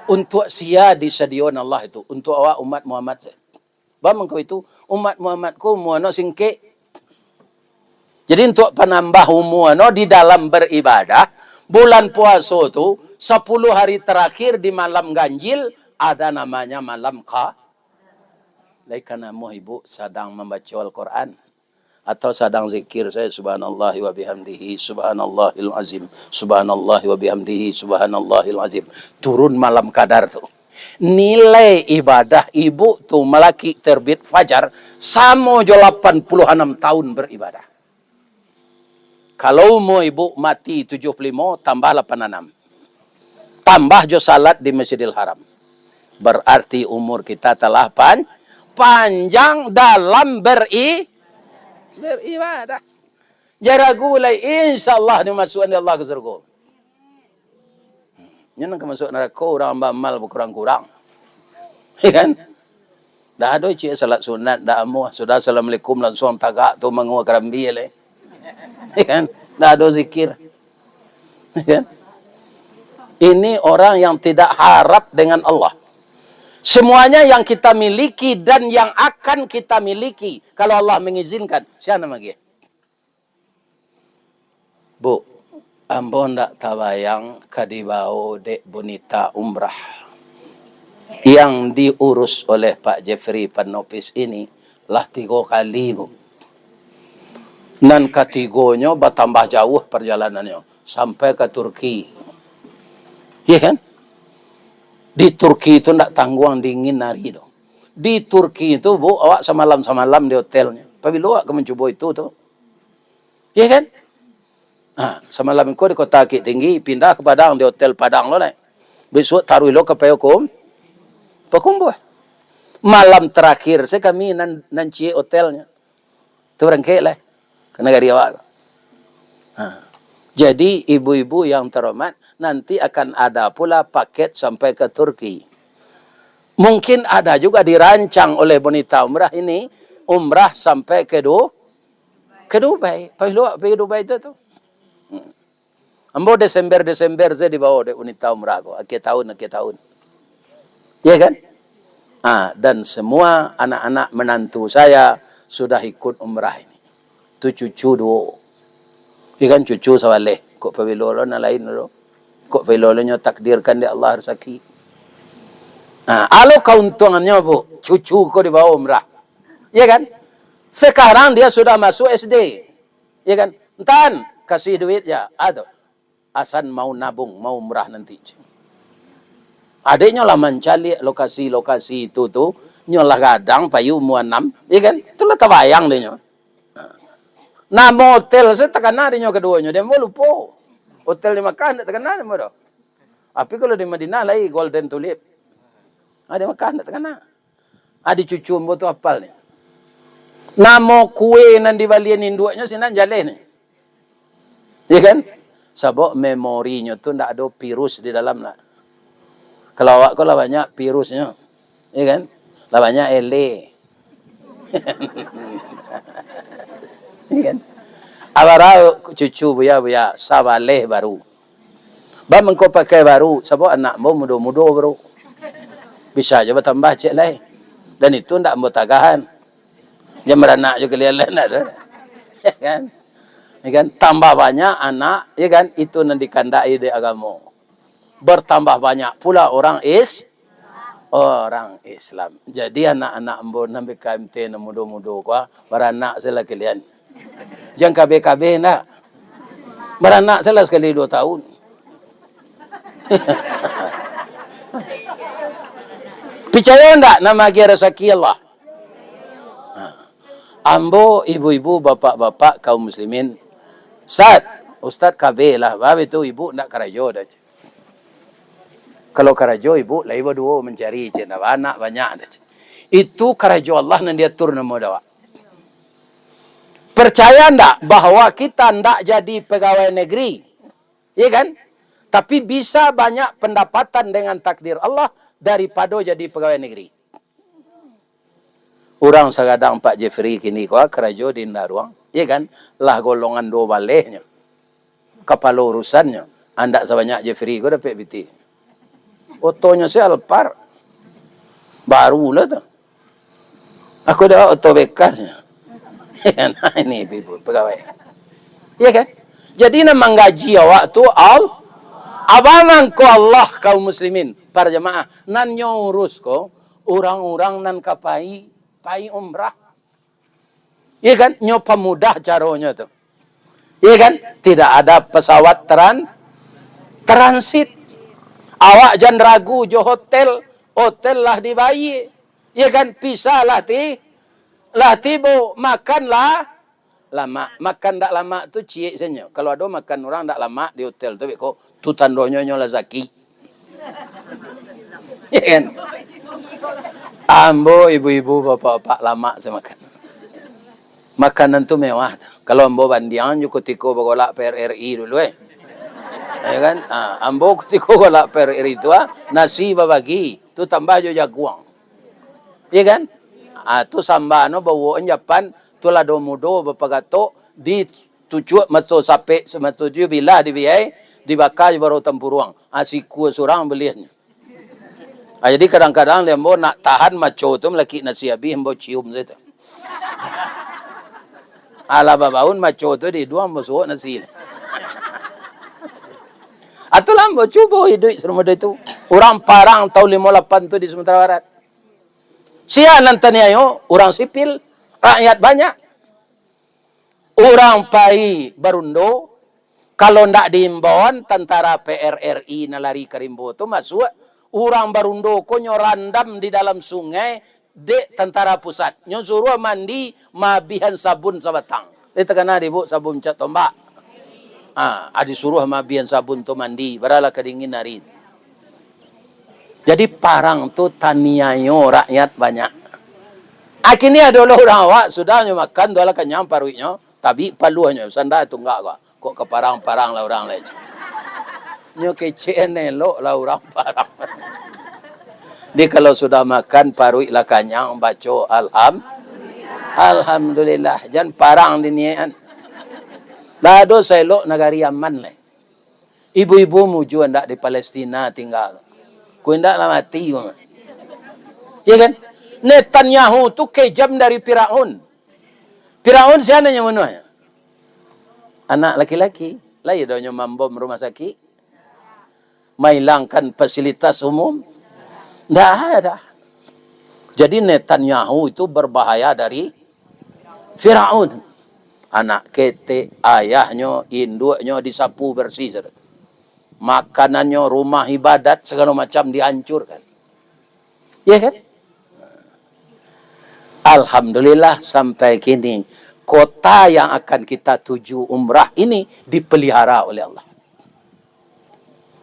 untuk sia disadiakan Allah itu, untuk awak umat Muhammad. Ba mangko itu, umat Muhammad ko umua no singkek. Jadi, untuk panambah umua no di dalam beribadah, bulan puaso tu, sepuluh hari terakhir di malam ganjil, ada namanya malam qa-, lai ka namuah ibu sadang mambaco Al-Quran. Atau sadang zikir sajo, "Subhanallah wa bihamdihi, subhanallahil azim, subhanallah wa bihamdihi, subhanallahil azim." Turun malam kadar tu. Nilai ibadah ibu tu malakik terbit fajar samo jo lapan puluh anam tahun beribadah. Kalau umur ibu mati tujuh puluh limo, tambah lapan anam. Tambah jo salat di Masjidil Haram. Berarti umur kita telah pan-, panjang dalam beri-, beribadah. Jan ragu lai, insya Allah dimasuakan dek Allah ka surga. Nyo nan ka masuak narako urang baamal bakurang-kurang. Ya kan? Dah ado ciek salat sunat, dah amuah, sudah assalamualaikum, lansuang tagak tu mangua karambia lai. Ya kan? Dah ado zikir. Ya kan? Ini orang yang tidak harap dengan Allah. Semuanya yang kita miliki dan yang akan kita miliki, kalau Allah mengizinkan, sia nan magiah? Bu, ambo ndak tabayang ka dibawo dek bonita umrah. Yang diurus oleh Pak Jeffrey Panopis ini lah tigo kali, Bu. Nan katigonyo batambah jauah parjalanannyo, sampai ka Turki. Iya kan? Di Turki tu ndak tangguang dingin ari tu. Di Turki tu, Bu, awak samalam-samalam di hotelnyo. Pabilo awak ka mancubo itu tu? Iya kan? Ha, samalam iko di Kota Bukittinggi, pindah ka Padang, di Hotel Padang lo lai. Bisuak taruih lo ka Payakum-, Payakumbuah. Malam tarakhir se kami nan, nan ciek hotelnyo. Tu barangkek lai ka nagari awak tu. Ha. Jadi, ibu-ibu yang terhormat, nanti akan ada pula paket sampai ke Turki. Mungkin ada juga dirancang oleh bonita umrah ini, umrah sampai ke Du-, ke Dubai. Pabilo awak pai ka Dubai tu, tu? Hmm. Ambo Desember-Desember saja dibawa dek wanita umrah ko, akhir tahun, akhir tahun. Iya kan? Ah, dan semua anak-anak menantu saya sudah ikut umrah ini. Tu cucu duo. Iya kan, cucu sabaleh. Kok pabilo lo nan lain lo? Kok pabilo lo nyo takdirkan dek Allah rasaki? Ah, alo kauntungannyo, Bu, cucu ko dibawa umrah. Iya kan? Sekarang dia sudah masuk S D. Iya kan? Ntan, kasih duit ya. Ado. Asan mau nabung, mau umrah nanti. Adeknyo lah mancaliak lokasi-lokasi itu tu, nyo lah gadang payu mua anam, iya kan? Itulah tabayang dek nyo. Namo hotel se takana dek nyo kaduonyo, dek ambo lupo. Hotel di Makkah ndak takana dek ambo doh. Tapi kalau di Madinah lai Golden Tulip. Ah, di Makkah ndak takana. Adi cucu ambo tu apal ni. Namo kue nan dibalian induaknyo sinan jaleh ni. Iya kan? Sabab memorinyo tu ndak ado virus di dalam lah. Kalau awak ko lah banyak virusnyo. Iya kan? Lah banyak ele. Iya kan? Abarau cucu buya-buya, sabaleh baru. Ba mangko pakai baru, sabab anak ambo mudo-mudo baru. Bisa jo batambah ciek lai. Dan itu ndak ambo tagahan. Jan baranak jo kalian lah, ndak ado. Ya kan? Ya kan? Tambah banyak anak, ya kan? Itu nan dikandaki dek agamo. Bertambah banyak pula orang Is-, orang Islam. Jadi anak-anak ambo nan B K M T nan mudo-mudo ko, ah, baranak sajolah kalian. Jan kabeh-kabeh ndak. Baranak sajolah sakali duo tahun. Picayo ndak, nan maagiah rasaki Allah? Nah, ambo, ibu-ibu, bapak-bapak, kaum muslimin, Ustaz, Ustaz kabeh lah, ba itu ibu ndak karajo doh. Kalau karajo ibu, lai baduo mancari, cek, ndak baanak banyak doh, cek. Itu karajo Allah nan diatur namo dek awak. Percaya ndak bahwa kita ndak jadi pegawai negeri? Iya kan? Tapi bisa banyak pendapatan dengan takdir Allah daripado jadi pegawai negeri. Urang sagadang Pak Jeffrey kini ko karajo di Indaruang, iya kan? Lah golongan duo balehnyo. Kapalo urusannyo, andak sabanyak Jeffrey ko dapek pitih. Otonyo se Alphard. Baru lah tu. Aku dah oto bekasnyo. Nah, ini ibu-ibu pegawai. Iya kan? Jadi, nan manggaji awak tu Al-, abang angko Allah, kaum muslimin, para jamaah. Nan nyo urus ko, urang-urang nan ka pai, pai umrah. Iya kan? Nyo pamudah caronyo tu. Iya kan? Tidak ada pesawat tran-, transit. Awak jan ragu jo hotel. Hotel lah dibayie. Iya kan? Pisa lah ti-, lah tibo. Makan lah lamak. Makan dak lamak tu ciek sajo. Kalau ado makan urang dak lamak di hotel tu, beko, tu tandonyo nyo lazaki. Ya kan? Ambo, ibu-ibu, bapak-bapak, lamak se makan. Makanan tu mewah tu. Kalau ambo bandiang jo kutiko bagolak P R R I dulu, eh. Ya kan? Ha, ambo kutiko golak P R R I tu, ah, nasi babagi. Tu tambah jo jaguang. Ya kan? Ha, tu samba no bawaan japan, tu lado mudo bapagatok, di tucuak mato sapek, mato tujuah bilah dibiai, dibaka jo barau tampuruang. Ha, sikua surang baliahnyo. Ha, jadi kadang-kadang dek ambo nak tahan maco tu malakik nasi abih, ambo cium sajo tu. Alah babaun maco tu di iduang, ambo suok nasi. Atau lah ambo cubo iduik sarumo itu. Urang parang taun limo lapan tu di Sumatera Barat. Sia nan taniayo, urang sipil, rakyat banyak. Urang pai barundo, kalau ndak diimbauan tantara P R R I nan lari ka rimbo tu masuak, urang barundo ko nyo randam di dalam sungai, dek tantara pusat. Nyo suruah mandi maabihan sabun sabatang. Eh, takana dibuk sabun cap tombak. Ah, ah, disuruah maabihan sabun tu mandi, baralah kadingin ari. Jadi parang tu taniayo rakyat banyak. Akhirnyo ado lo urang awak, sudah nyo makan tu lah kanyang paruiknyo, tabik paluahnyo, sanda tunggak ko. Kok ka parang-parang lah urang lai. Nyo kecek elok lah urang parang. Jadi kalau sudah makan, paruik lah kanyang, baco alham-, alhamdulillah. Jan parang diniakan. Lah ado saelok nagari aman lai. Ibu-ibu mujua ndak di Palestina tingga. Kok indak lah mati ko. Ya kan? Netanyahu tu kejam dari Firaun. Firaun sia nan nyo bunuahnyo? Anak laki-laki. Lah iyo doh nyo mambom rumah sakik. Mailangkan fasilitas umum. Ndak ada. Jadi Netanyahu itu berbahaya dari Firaun. Anak ketek, ayahnyo, induaknyo disapu bersih sudah. Makanannyo, rumah ibadat, sagalo macam dihancurkan. Ya kan? Alhamdulillah, sampai kini, kota yang akan kita tuju umrah ini dipelihara oleh Allah.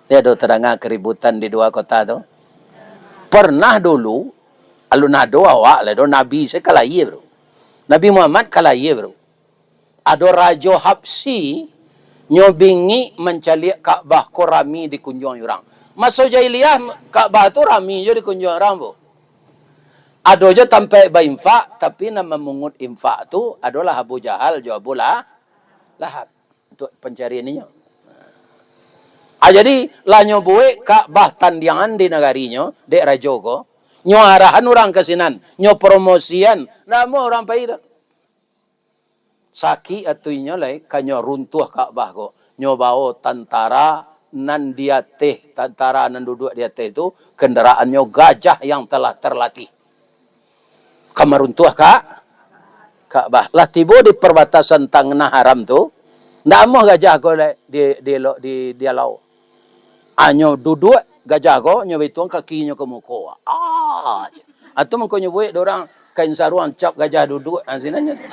Ya, do tadanga keributan di dua kota tu? Pernah dulu, alun ado awak lai do, Nabi se ka lahia, bro. Nabi Muhammad ka lahia, bro. Ado Rajo Habsyi, nyo bingik mancaliak Ka'bah ko rami dikunjuang urang. Maso jahiliah, Ka'bah tu rami jo dikunjuang urang, Bu. Ado jo tampaik bainfak, tapi nan mamungut infak tu adolah Abu Jahal jo Abu La-, Lahab. Untuk pancarian inyo. Ah, jadi, lah nyo buek Ka'bah tandiangan di nagarinyo, dek rajo ko. Nyo arahan urang ka sinan, nyo promosian, ndak amuah urang pai doh. Sakik ati inyo lai, ka nyo runtuah Ka'bah ko. Nyo bawo tantara nan di ateh, tantara nan duduak di ateh tu, kendaraannyo gajah yang telah terlatih. Ka maruntuah Ka-, Ka'bah. Lah tibo di perbatasan Tanah Haram tu, ndak amuah gajah ko lai di, di, di, di, dialau. Anyo duduak gajah ko, nyo baituang kakinyo ka muko. Ah, je. Atu mangko nyo buek dek urang kain saruang cap gajah duduak, ah, sinanyo tu.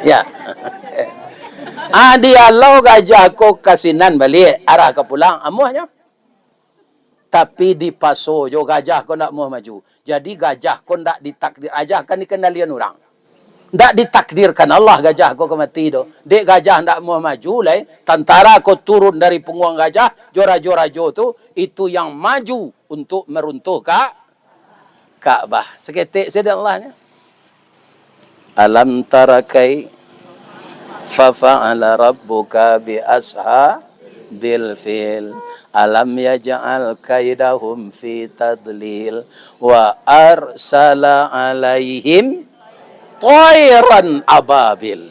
Ya. Ah, dialau gajah ko ka sinan baliak, arah ka pulang, amuahnyo. Tapi dipaso jo gajah ko ndak muah maju. Jadi gajah ko ndak ditakdir, gajah kan dikendalian urang. Ndak ditakdirkan Allah gajah ko ka mati doh. Dek gajah ndak muah maju lai, tantara ko turun dari pungguang gajah, jo rajo-rajo tu, itu yang maju untuk meruntuhkan Ka'bah. Saketek sajo Allah nyo. Alam tara kaifa fa'ala rabbuka bi ashabil fil. Alam yaj'al kaidahum fi tadlil. Wa arsala alaihim tairan ababil.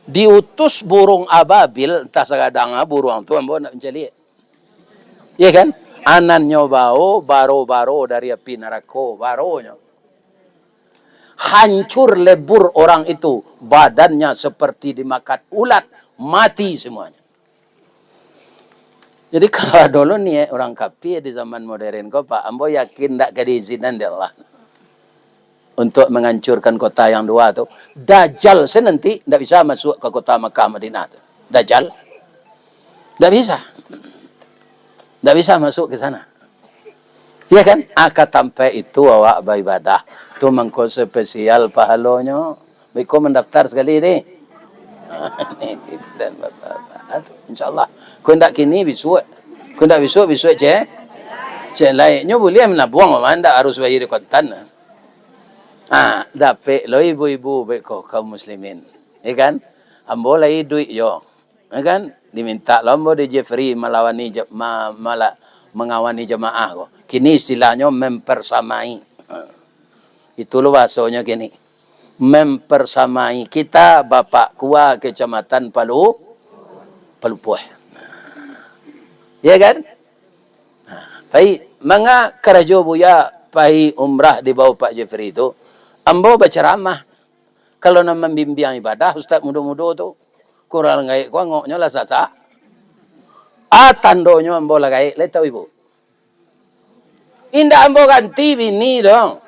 Diutus burung ababil, antah sagadang buruang tu, ambo ndak mancaliak. Iya kan? Anannyo bao baro-baro dari api narako, baronyo. Hancur lebur orang itu, badannya seperti dimakan ulat, mati semuanya. Jadi, kalau ado lo niat urang kapia di zaman modern ko, Pak, ambo yakin ndak ka diizinan dek Allah untuk menghancurkan kota yang dua tu. Dajjal se nanti ndak bisa masuk ke kota Makkah Madinah tu. Dajjal. Ndak bisa. Ndak bisa masuk ke sana. Ya kan? Ah, ka tampek itu awak baibadah. Tu mangko spesial pahalonyo. Beko mandaftar sakali deh. Dan bapak-bapak. Aduh, insyaallah. Ko ndak kini, bisuak. Ko ndak bisuak, bisuak ce-, cek lai. Nyo buliah manabuang, mah, ndak harus bayar di kontan. Ah, dapek lo ibu-ibu beko kaum muslimin. Ya kan? Ambo lai iduik yo. Ya kan? Dimintak lo ambo di Jeffrey malawani ja-, ma-, mala-, mangawani jamaah ko. Kini istilahnyo mempersamai. Ha. Itu lo bahasonyo kini. mempersamai kita, Bapak Kua Kecamatan Palu, Palupuah. Ya kan? Nah, pai, manga karajo Buya pai umrah di bawah Pak Jeffrey tu, ambo bacaramah. Kalau nan mambimbiang ibadah, ustaz mudo-mudo tu, kurang gaek ko angoknyo lah sasak. Ah, tandonyo ambo lah gaek, lai tau ibu? Indak ambo ganti bini dong.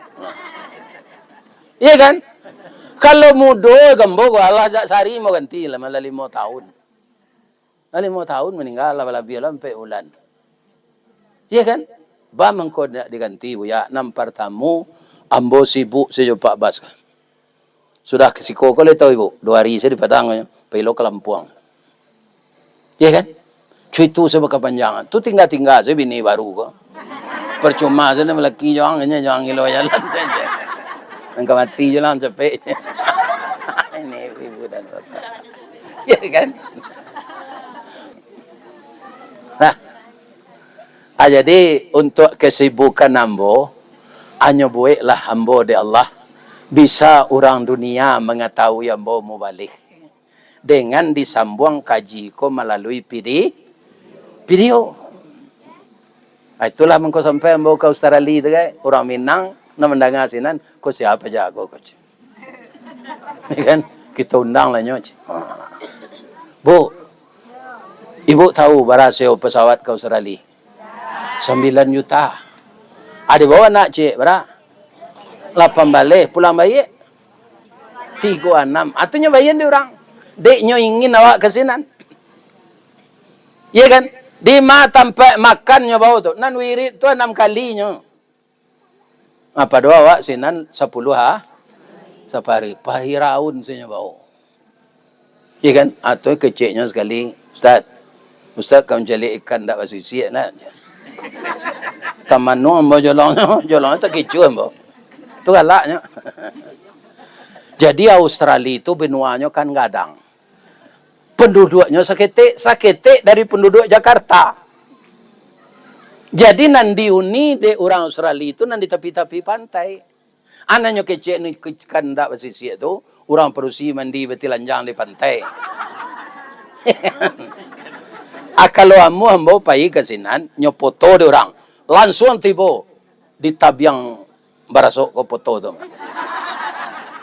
Iya kan? Kalau mudo gambo ko, alah, jak sari ambo ganti lah, malah limo tahun. Lah limo tahun maningga, lah balabiah lah ampek bulan. Iya kan? Ba mangko ndak diganti, Buya. Nan partamo, ambo sibuk sajo Pak Bas. Sudah ka siko ko lai tau ibu, duo hari sajo di Padang, pai lo ka Lampuang. Iya kan? Cuitu sajo bakapanjangan. Tu tingga-tingga sajo bini baru ko. Percuma sajo malaki jo ang, inyo jo ang ilo jalan sajo. Nan ka mati jo lah capek. Ini ibu dan bapak. Iya kan? Nah. Ah, jadi, untuk kesibukan ambo, hanyo bueklah ambo dek Allah, bisa urang dunia mangatahui ambo mubalig, dengan disambuang kaji ko malalui pidi-, video. Ah, itulah mangko sampai ambo ka Australia tu, kan. Urang Minang nan mandanga sinan, ko sia jago ko, ceh. Ya kan? Kita undang lah nyo, ceh. Ha. Bu, ibu tahu bara seo pesawat ka Australia? Sambilan juta. Ado bawa anak ciek, bara? Lapan baleh, pulang baiak? Tigo anam. Atunyo baian di urang. Dek nyo ingin awak ka sinan. Iya kan? Di ma tampek makan nyo bawa tu? Nan wirid tu anam kali nyo. Apa doa awak sinan sapuluah ha? Sapari. Pahiraun sinyo bawa. Iya kan? Atau keceknyo sakali, "Ustaz, Ustaz ka mancaliak ikan ndak basisiak, nak?" Tamanung ambo jolongnyo, jolongnyo takicuah ambo. Tu galaknyo. Jadi Australia tu benuanyo kan gadang. Penduduknyo saketek, saketek dari penduduk Jakarta. Jadi nan diuni dek urang Australia tu nan di tapi-tapi pantai. Anaknyo kecek ni ikan ndak basisiak tu, urang padusi mandi batilanjang di pantai. Ah, kalau amuah ambo pai ka sinan, nyo poto dek urang. Lansuang tibo di tabiang barasok ko poto tu.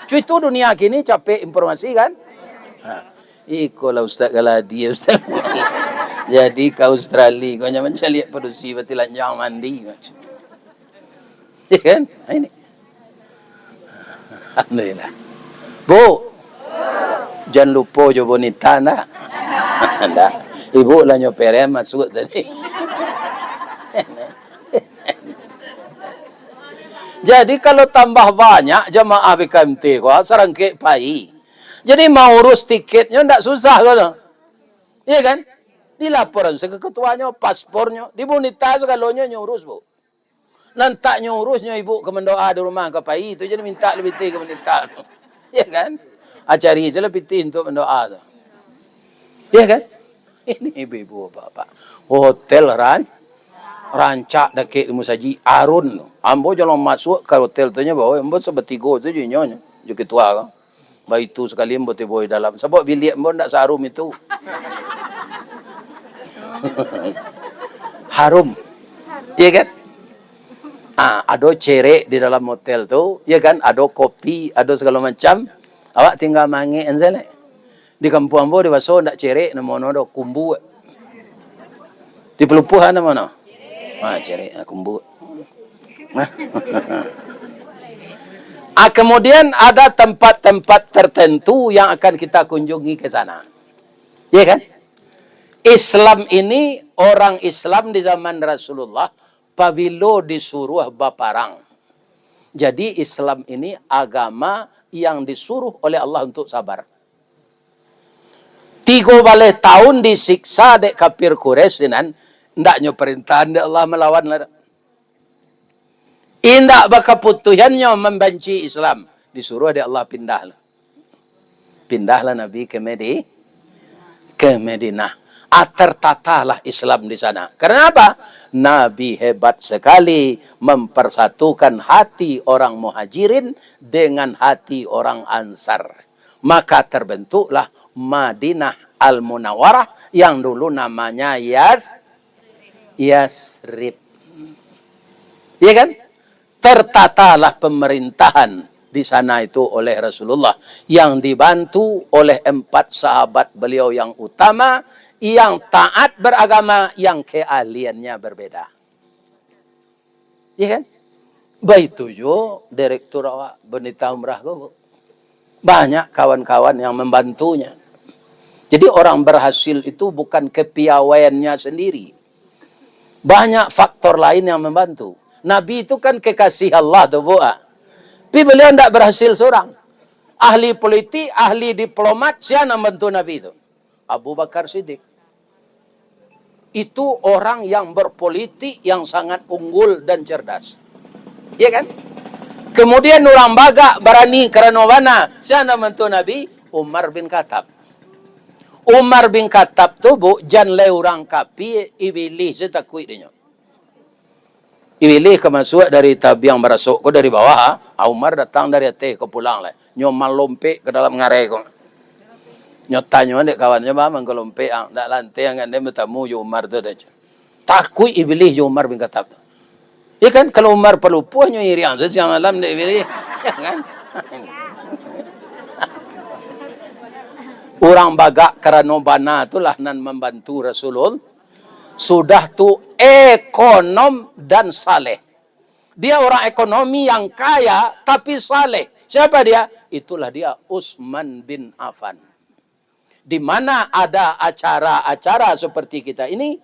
Cuitu dunia kini capek informasi kan? Ha. Iko lah Ustaz Galadi, Ustaz. Jadi ka Australia, ko nyo mancaliak padusi batilanjang mandi. Ya kan? Ha, ini. Alhamdulillah. Bu, jan lupo jo bonita, ndak? Ndak. Ibu lah nyo perem masuk tadi. Jadi, kalau tambah banyak jamaah B K M T ko, sarangkek pai. Jadi, maurus tiketnyo ndak susah ko tu. Iya kan? Dilaporan se ka ketuanyo, paspornyo, di bonita sagalonyo nyo urus, Bu. Nan tak nyo urus nyo ibu ka mandoa di rumah ka pai tu, jadi minta lah pitih ka bonita tu. Iya kan? Ah, cari se lah pitih untuak mandoa tu. Iya kan? Ini ibu-ibu, bapak-bapak. Hotel ran-, rancak dakek di musajik, arun tu. Ambo jalong masuak ka hotel tu nyo bawa, ambo sabatigo tu jo inyo nyo, jo ketua ko. Baitu sakali ambo tibo di dalam, sabab biliak ambo ndak saharum itu. Harum. Iya kan? Ah, ado cerek di dalam hotel tu, ya kan? Ado kopi, ado sagalo macam. Awak tinggal maangek an sajo. Di kampuang ambo di baso ndak cerek, namo no do, kumbuak. Di Palupuah namo no? Ah, cerek, ah, kumbuak. Ah, kemudian ada tempat-tempat tertentu yang akan kita kunjungi ke sana. Ya kan? Islam ini, orang Islam di zaman Rasulullah, pabilo disuruah baparang. Jadi, Islam ini agama yang disuruh oleh Allah untuk sabar. Tigo baleh tahun disiksa dek kafir Quraisy sinan, ndaknyo parintahan dek Allah malawan lah. Indak bakaputuihannyo mambanci Islam, disuruah dek Allah pindah lah. Pindahlah Nabi ke Medi-, ke Madinah. Ah, tertatalah Islam di sana. Karena apa? Nabi hebat sekali mempersatukan hati orang Muhajirin dengan hati orang Ansar. Maka terbentuklah Madinah Al-Munawwarah yang dulu namanya Yas-, Yasrib. Iya kan? Tertatalah pemerintahan di sana itu oleh Rasulullah, yang dibantu oleh empat sahabat beliau yang utama, yang taat beragama, yang keahliannya berbeda. Iya kan? Baitu juo direktur awak, penitah umrah ko, Bu. Banyak kawan-kawan yang membantunya. Jadi, orang berhasil itu bukan kepiawaiannya sendiri. Banyak faktor lain yang membantu. Nabi itu kan kekasih Allah tu, Bu, ah. Tapi beliau ndak berhasil seorang. Ahli politik, ahli diplomat, sia nan bantu Nabi tu? Abu Bakar Siddiq. Itu orang yang berpolitik yang sangat unggul dan cerdas. Iya kan? Kemudian urang bagak barani karano bana. Sia nan bantu Nabi? Umar bin Khattab. Umar bin Khattab tu, Bu, jan lai urang kapia, Ibilih se takuik dinyo. Ibilih ka masuak dari tabiang barasok ko dari bawah, ah, Umar datang dari ateh ko pulang lai. Nyo malompek ka dalam ngarai ko. Nyo tanyo dek kawannyo, "Baa mangko lompek, ang? Ndak lanteh ang gandeng batamu jo Umar tu," dah. Takuik Ibilih jo Umar bin Khattab tu. Iya kan, kalau Umar palupuah nyo iriang se siang malam dek Ibilih. Iya kan? Urang bagak karano bana tu lah nan mambantu Rasulullah. Sudah tu ekonom dan saleh. Dia orang ekonomi yang kaya, tapi saleh. Siapa dia? Itulah dia, Utsman bin Affan. Di mana ada acara-acara seperti kita ini,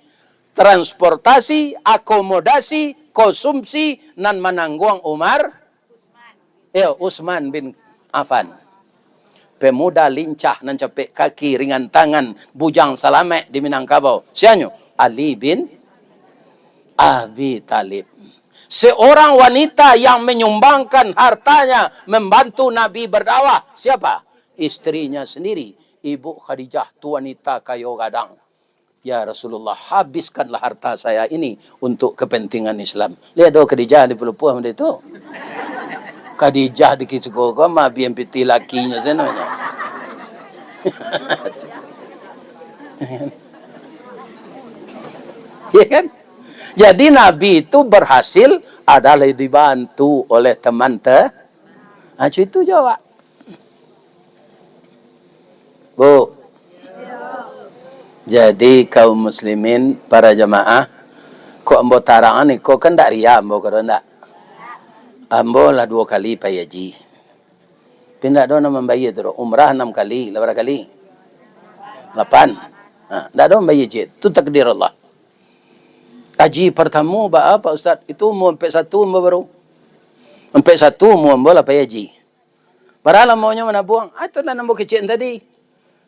transportasi, akomodasi, konsumsi, nan manangguang Umar, eh, Utsman bin Affan. Pemuda lincah nan capek kaki, ringan tangan, bujang salamaik di Minangkabau. Sianyo? Ali bin Abi Thalib. Seorang wanita yang menyumbangkan hartanya membantu Nabi berdakwah. Siapa? Istrinya sendiri. Ibu Khadijah tu wanita kayo gadang. "Ya Rasulullah, habiskanlah harta saya ini untuk kepentingan Islam." Lihat doh Khadijah di Pelupuah macam itu. Khadijah di Kisiko ko mah B M P T lakinyo sana. Ya kan? Jadi Nabi itu berhasil adalah dibantu oleh teman te-, ah, itu jawab. Bu. Jadi, kaum muslimin, para jamaah, kok ambo tarang ni, kok kan ndak riya ambo, kado ndak? Ambo lah duo kali pai haji. Tapi ndak ado nan mambayia tu doh. Umrah anam kali, lah bara kali? Lapan. Ha, ndak ado mambayia cik. Tu takdir Allah. Haji partamo baa, Pak Ustaz? Itu umua ampek satu ambo baru. Ampek satu umua ambo lah pai haji. Bara lamonyo manabuang? Ah, itu nan ambo kecek tadi.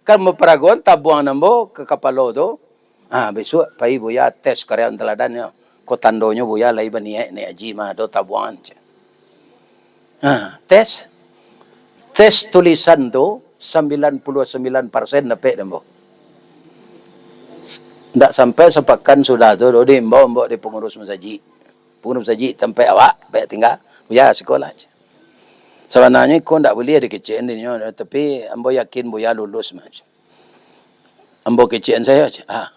Kan ambo paragoan tabuang ambo ka kapalo tu. Ah, bisuak pai Buya tes karyawan taladannyo. Ko tandonyo Buya lai baniaik naiak haji mah, ado tabuangan, cek. Ah, tes. Tes tulisan tu sambilan puluah sambilan persen dapek dek ambo. Ndak sampai sapakan sudah tu, diimbau ambo dek pangurus masajik. Pangurus masajik tampek awak, tampek tingga. Buya sikolah, cek. Sabananyo iko ndak buliah dikecekan dinyo, tapi ambo yakin Buya lulus mah, cek. Ambo kecekan sajo, cek. Ah.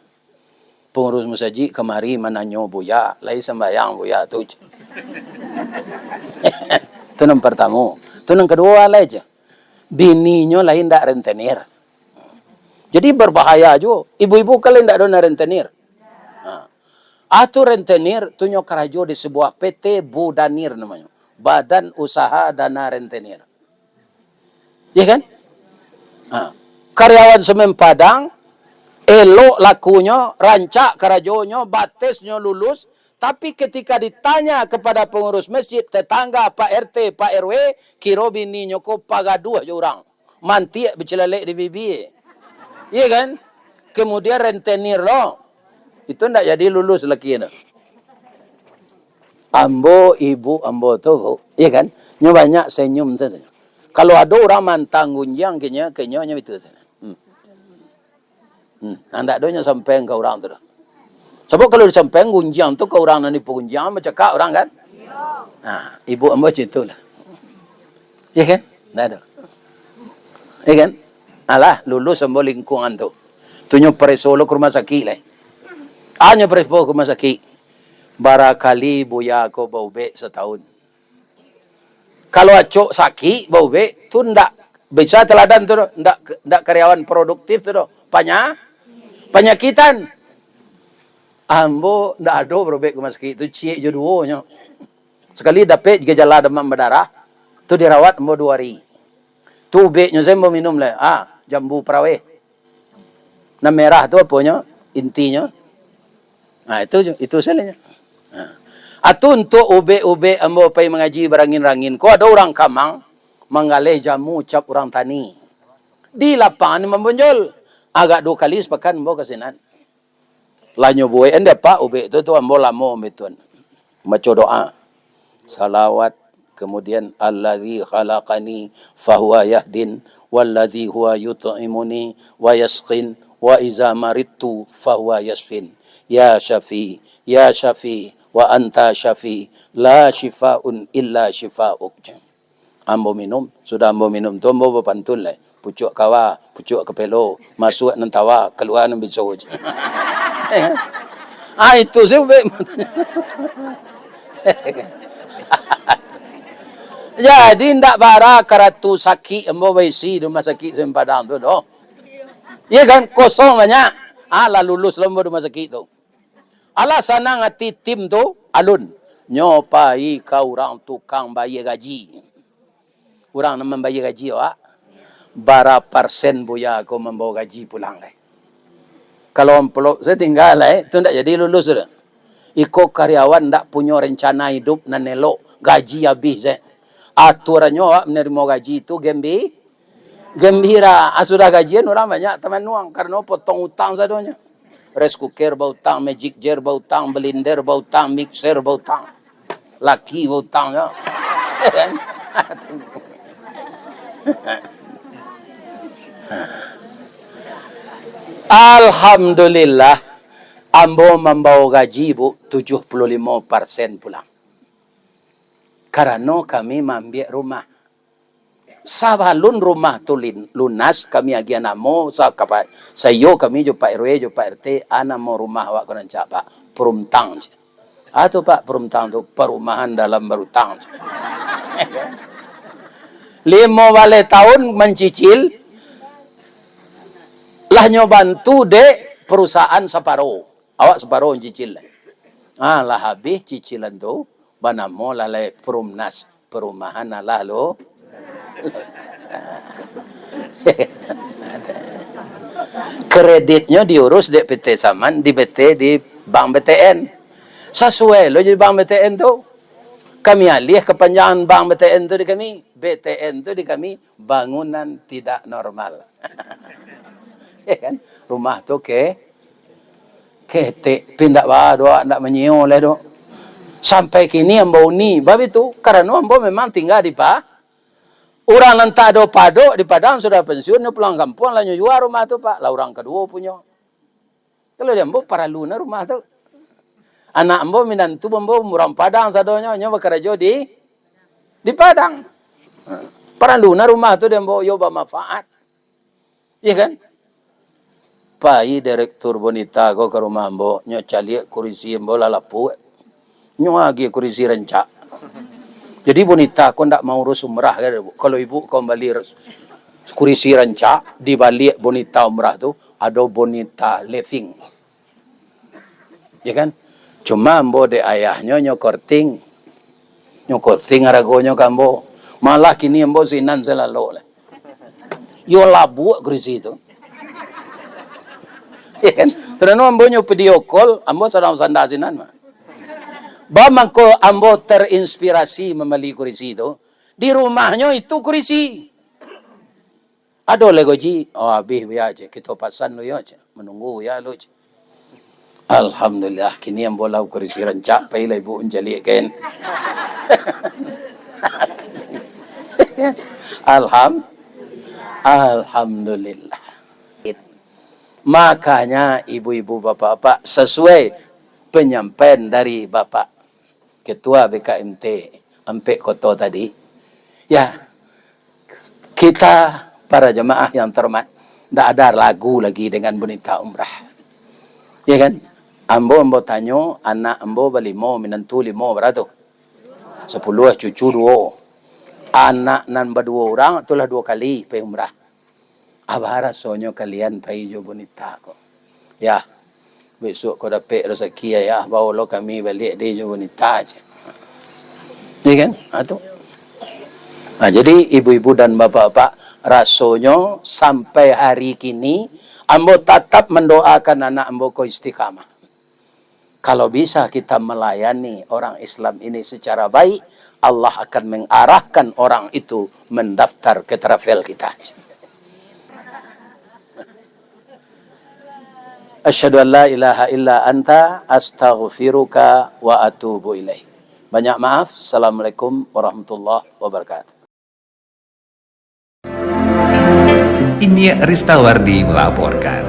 Pangurus masajik kamari mananyo Buya, lai sambayang Buya tu, cek. Tu nan partamo. Tu nan kaduo lai, cek. Bininyo lai ndak rentenir. Jadi berbahaya juo. Ibu-ibu kan lai ndak ado nan rentenir. Ha. Ah, tu rentenir, tu nyo karajo di sebuah P T Budanir namonyo. Badan Usaha Dana Rentenir. Ya kan? Ha. Karyawan Semen Padang, elok lakunyo, rancak karajonyo, batesnyo lulus, tapi ketika ditanya kepada pengurus masjid, tetangga, Pak R T, Pak R W, kiro bininyo ko pagaduah jo urang. Mantiak bacilalek di bibia. Iya kan? Kemudian rentenir lo. Itu ndak jadi lulus laki tu. Ambo, ibu ambo tu, Bu, iya kan? Nyo banyak senyum sajo. Kalau ado urang mantang gunjiang ka inyo, ka inyo nyo itu sajo. Hmm. Hmm, nah, ndak ado nyo sampaian ka urang tu doh. Sabab kalau disampaian gunjiang tu ka urang nan dipagunjiang, bacakak urang kan? Nah, ibu ambo macam itulah. Iya kan? Ndak ado. Iya kan? Alah, lulus ambo lingkungan tu. Tu nyo pareso lo ka rumah sakik lai. Ah, nyo pareso ka rumah sakik. Barakali buya ko baubek satahun. Kalau acok sakik, baubek, tu ndak bisa teladan tu doh. Ndak, ndak karyawan produktif tu doh. Panya-, panyakitan. Ambo ndak ado barubek ka rumah sakik tu, ciek jo duo nyo. Sakali dapek gejala damam badarah, tu dirawat ambo duo ari. Tu ubeknyo sajo ambo minum lai. Ah, jambu paraweh. Nan merah tu aponyo? Intinyo. Nah, itu, itu sajo. Nah. Atu untuak ubek-ubek ambo pai mangaji barangin-rangin. Ko ado urang kamang manggaleh jamu cap urang tani. Di lapangan mambonjol. Agak duo kali sapakan ambo ka sinan. Lah nyo buek an dek apak ubek tu, tu ambo lamo mituan. Baco doa. Salawat, kemudian, "Allazi khalaqani fahuwa yahdin, wallazi huwa yut'imuni wa yasqin, wa iza maridtu fahuwa yasfin. Ya Syafi, ya Syafi, wa anta Syafi, la syifa'un illa syifa'uk." Ambo minum, sudah ambo minum tu, ambo bapantun lai. Pucuak kawa, pucuak kapelo, masuak nan tawa, kalua nan biso. Ah, itu sajo ubek. Jadi, ndak bara karatu sakik ambo baisi di rumah sakik Semen Padang tu doh. Iya kan? Kosong banyak. Ah, lah lulus lo ambo di rumah sakik tu. Alah sanang ati tim tu, alun. Nyo pai ka urang tukang bayia gaji. Urang nan mambayia gaji awak, bara parsen buya ko mambawa gaji pulang lai. Kalau amplop sajo tingga lai, tu ndak jadi lulus tu. Iko karyawan ndak punyo rencana idup nan elok, gaji abih sajo. Atuarannyo awak manarimo gaji tu gembi-, gembira. Ah, sudah gajian urang banyak tamanuang karano potong utang sadonyo. Rice cooker bautang, magic jar bautang, blender bautang, mixer bautang. Laki bautang jo. Alhamdulillah, ambo mambawa gaji, Bu, tujuh puluh limo persen pulang. Karano kami maambiak rumah. Sabalun rumah tu lin-, lunas, kami agiah namo, sa-, kapa-, saiyo kami jo Pak R W, jo Pak R T, a namo rumah awak ko nan cak, Pak? Peruntang, cak. A tu, Pak, Peruntang tu, perumahan dalam barutang, cak. Limo baleh tahun mancicil, lah nyo bantu dek perusahaan saparo. Awak saparo mancicil. Ah, lah abih cicilan tu, banamo lah lai Perumnas. Perumahan alah lo. Kreditnyo diurus dek P T Saman, di P T di Bank B T N. Sasuai lo jadi Bank B T N tu. Kami alih kapanjangan Bank B T N tu di kami. B T N tu di kami bangunan tidak normal. Ya kan? Rumah tu ke Ketek, pi ndak ba doh, ndak manyio lai doh. Sampai kini ambo uni, bab itu, karano ambo memang tingga di Pa-, urang nan tak ado padok di Padang sudah pensiun, nyo pulang kampuang, lah nyo jua rumah tu, Pak, lah urang kaduo punyo. Kalau di ambo paralu na rumah tu. Anak ambo, minantu ambo, urang Padang sadonyo, nyo bakarajo di, di Padang. Paralu na rumah tu di ambo, yo bamanfaat. Iya kan? Pai direktur Bonita ko ka rumah ambo, nyo caliak kurisi ambo lah lapuk. Nyo agiah kurisi rancak. Jadi Bonita ko ndak maurus umrah kan, Bu? Kalau ibu ko mambali res-, kurisi rancak, di baliak Bonita umrah tu, ado Bonita living. Ya kan? Cuma ambo dek ayahnyo, nyo korting. Nyo korting aragonyo ka ambo. Malah kini ambo sinan salalok lai. Yo labuak kurisi tu. Ya kan? Karano ambo nyo video call, ambo sadang sanda sinan mah. Ba mangko ambo terinspirasi mambali kurisi tu. Di rumahnyo itu kurisi. Ado lai ko, Ji? Oh, abih buya, cek. Kito pasan dulu yo, cek. Manunggu buya dulu, cek. Alhamdulillah, kini ambo lah kurisi rancak, pailah ibu mancaliak kain. Alham-, Alhamdulillah. Makanya, ibu-ibu, bapak-bapak, sasuai panyampaian dari Bapak Ketua B K M T Ampek Koto tadi, ya, kita, para jamaah yang terhormat, ndak ada ragu lagi dengan bunita umrah. Ya kan? Ambo, ambo tanyo, anak ambo balimo, minantu limo, bara tu? Sapuluah, cucu duo. Anak nan baduo urang tu lah duo kali pai umrah. Apo rasonyo kalian pai jo bunita ko? Ya, bisuak ko dapek rasaki, Ayah, bawo lo kami baliak deh jo bunita, cek. Ya kan? Ha, tu. Nah, jadi ibu-ibu dan bapak-bapak, rasonyo sampai hari kini, ambo tatap mandoakan anak ambo ko istiqamah. Kalau bisa kita melayani orang Islam ini secara baik, Allah akan mengarahkan orang itu mendaftar ke travel kita. Asyhadu an la ilaha illa anta, astaghfiruka wa atubu ilaik. Banyak maaf. Assalamualaikum warahmatullahi wabarakatuh. Inyiak Ristawardi melaporkan.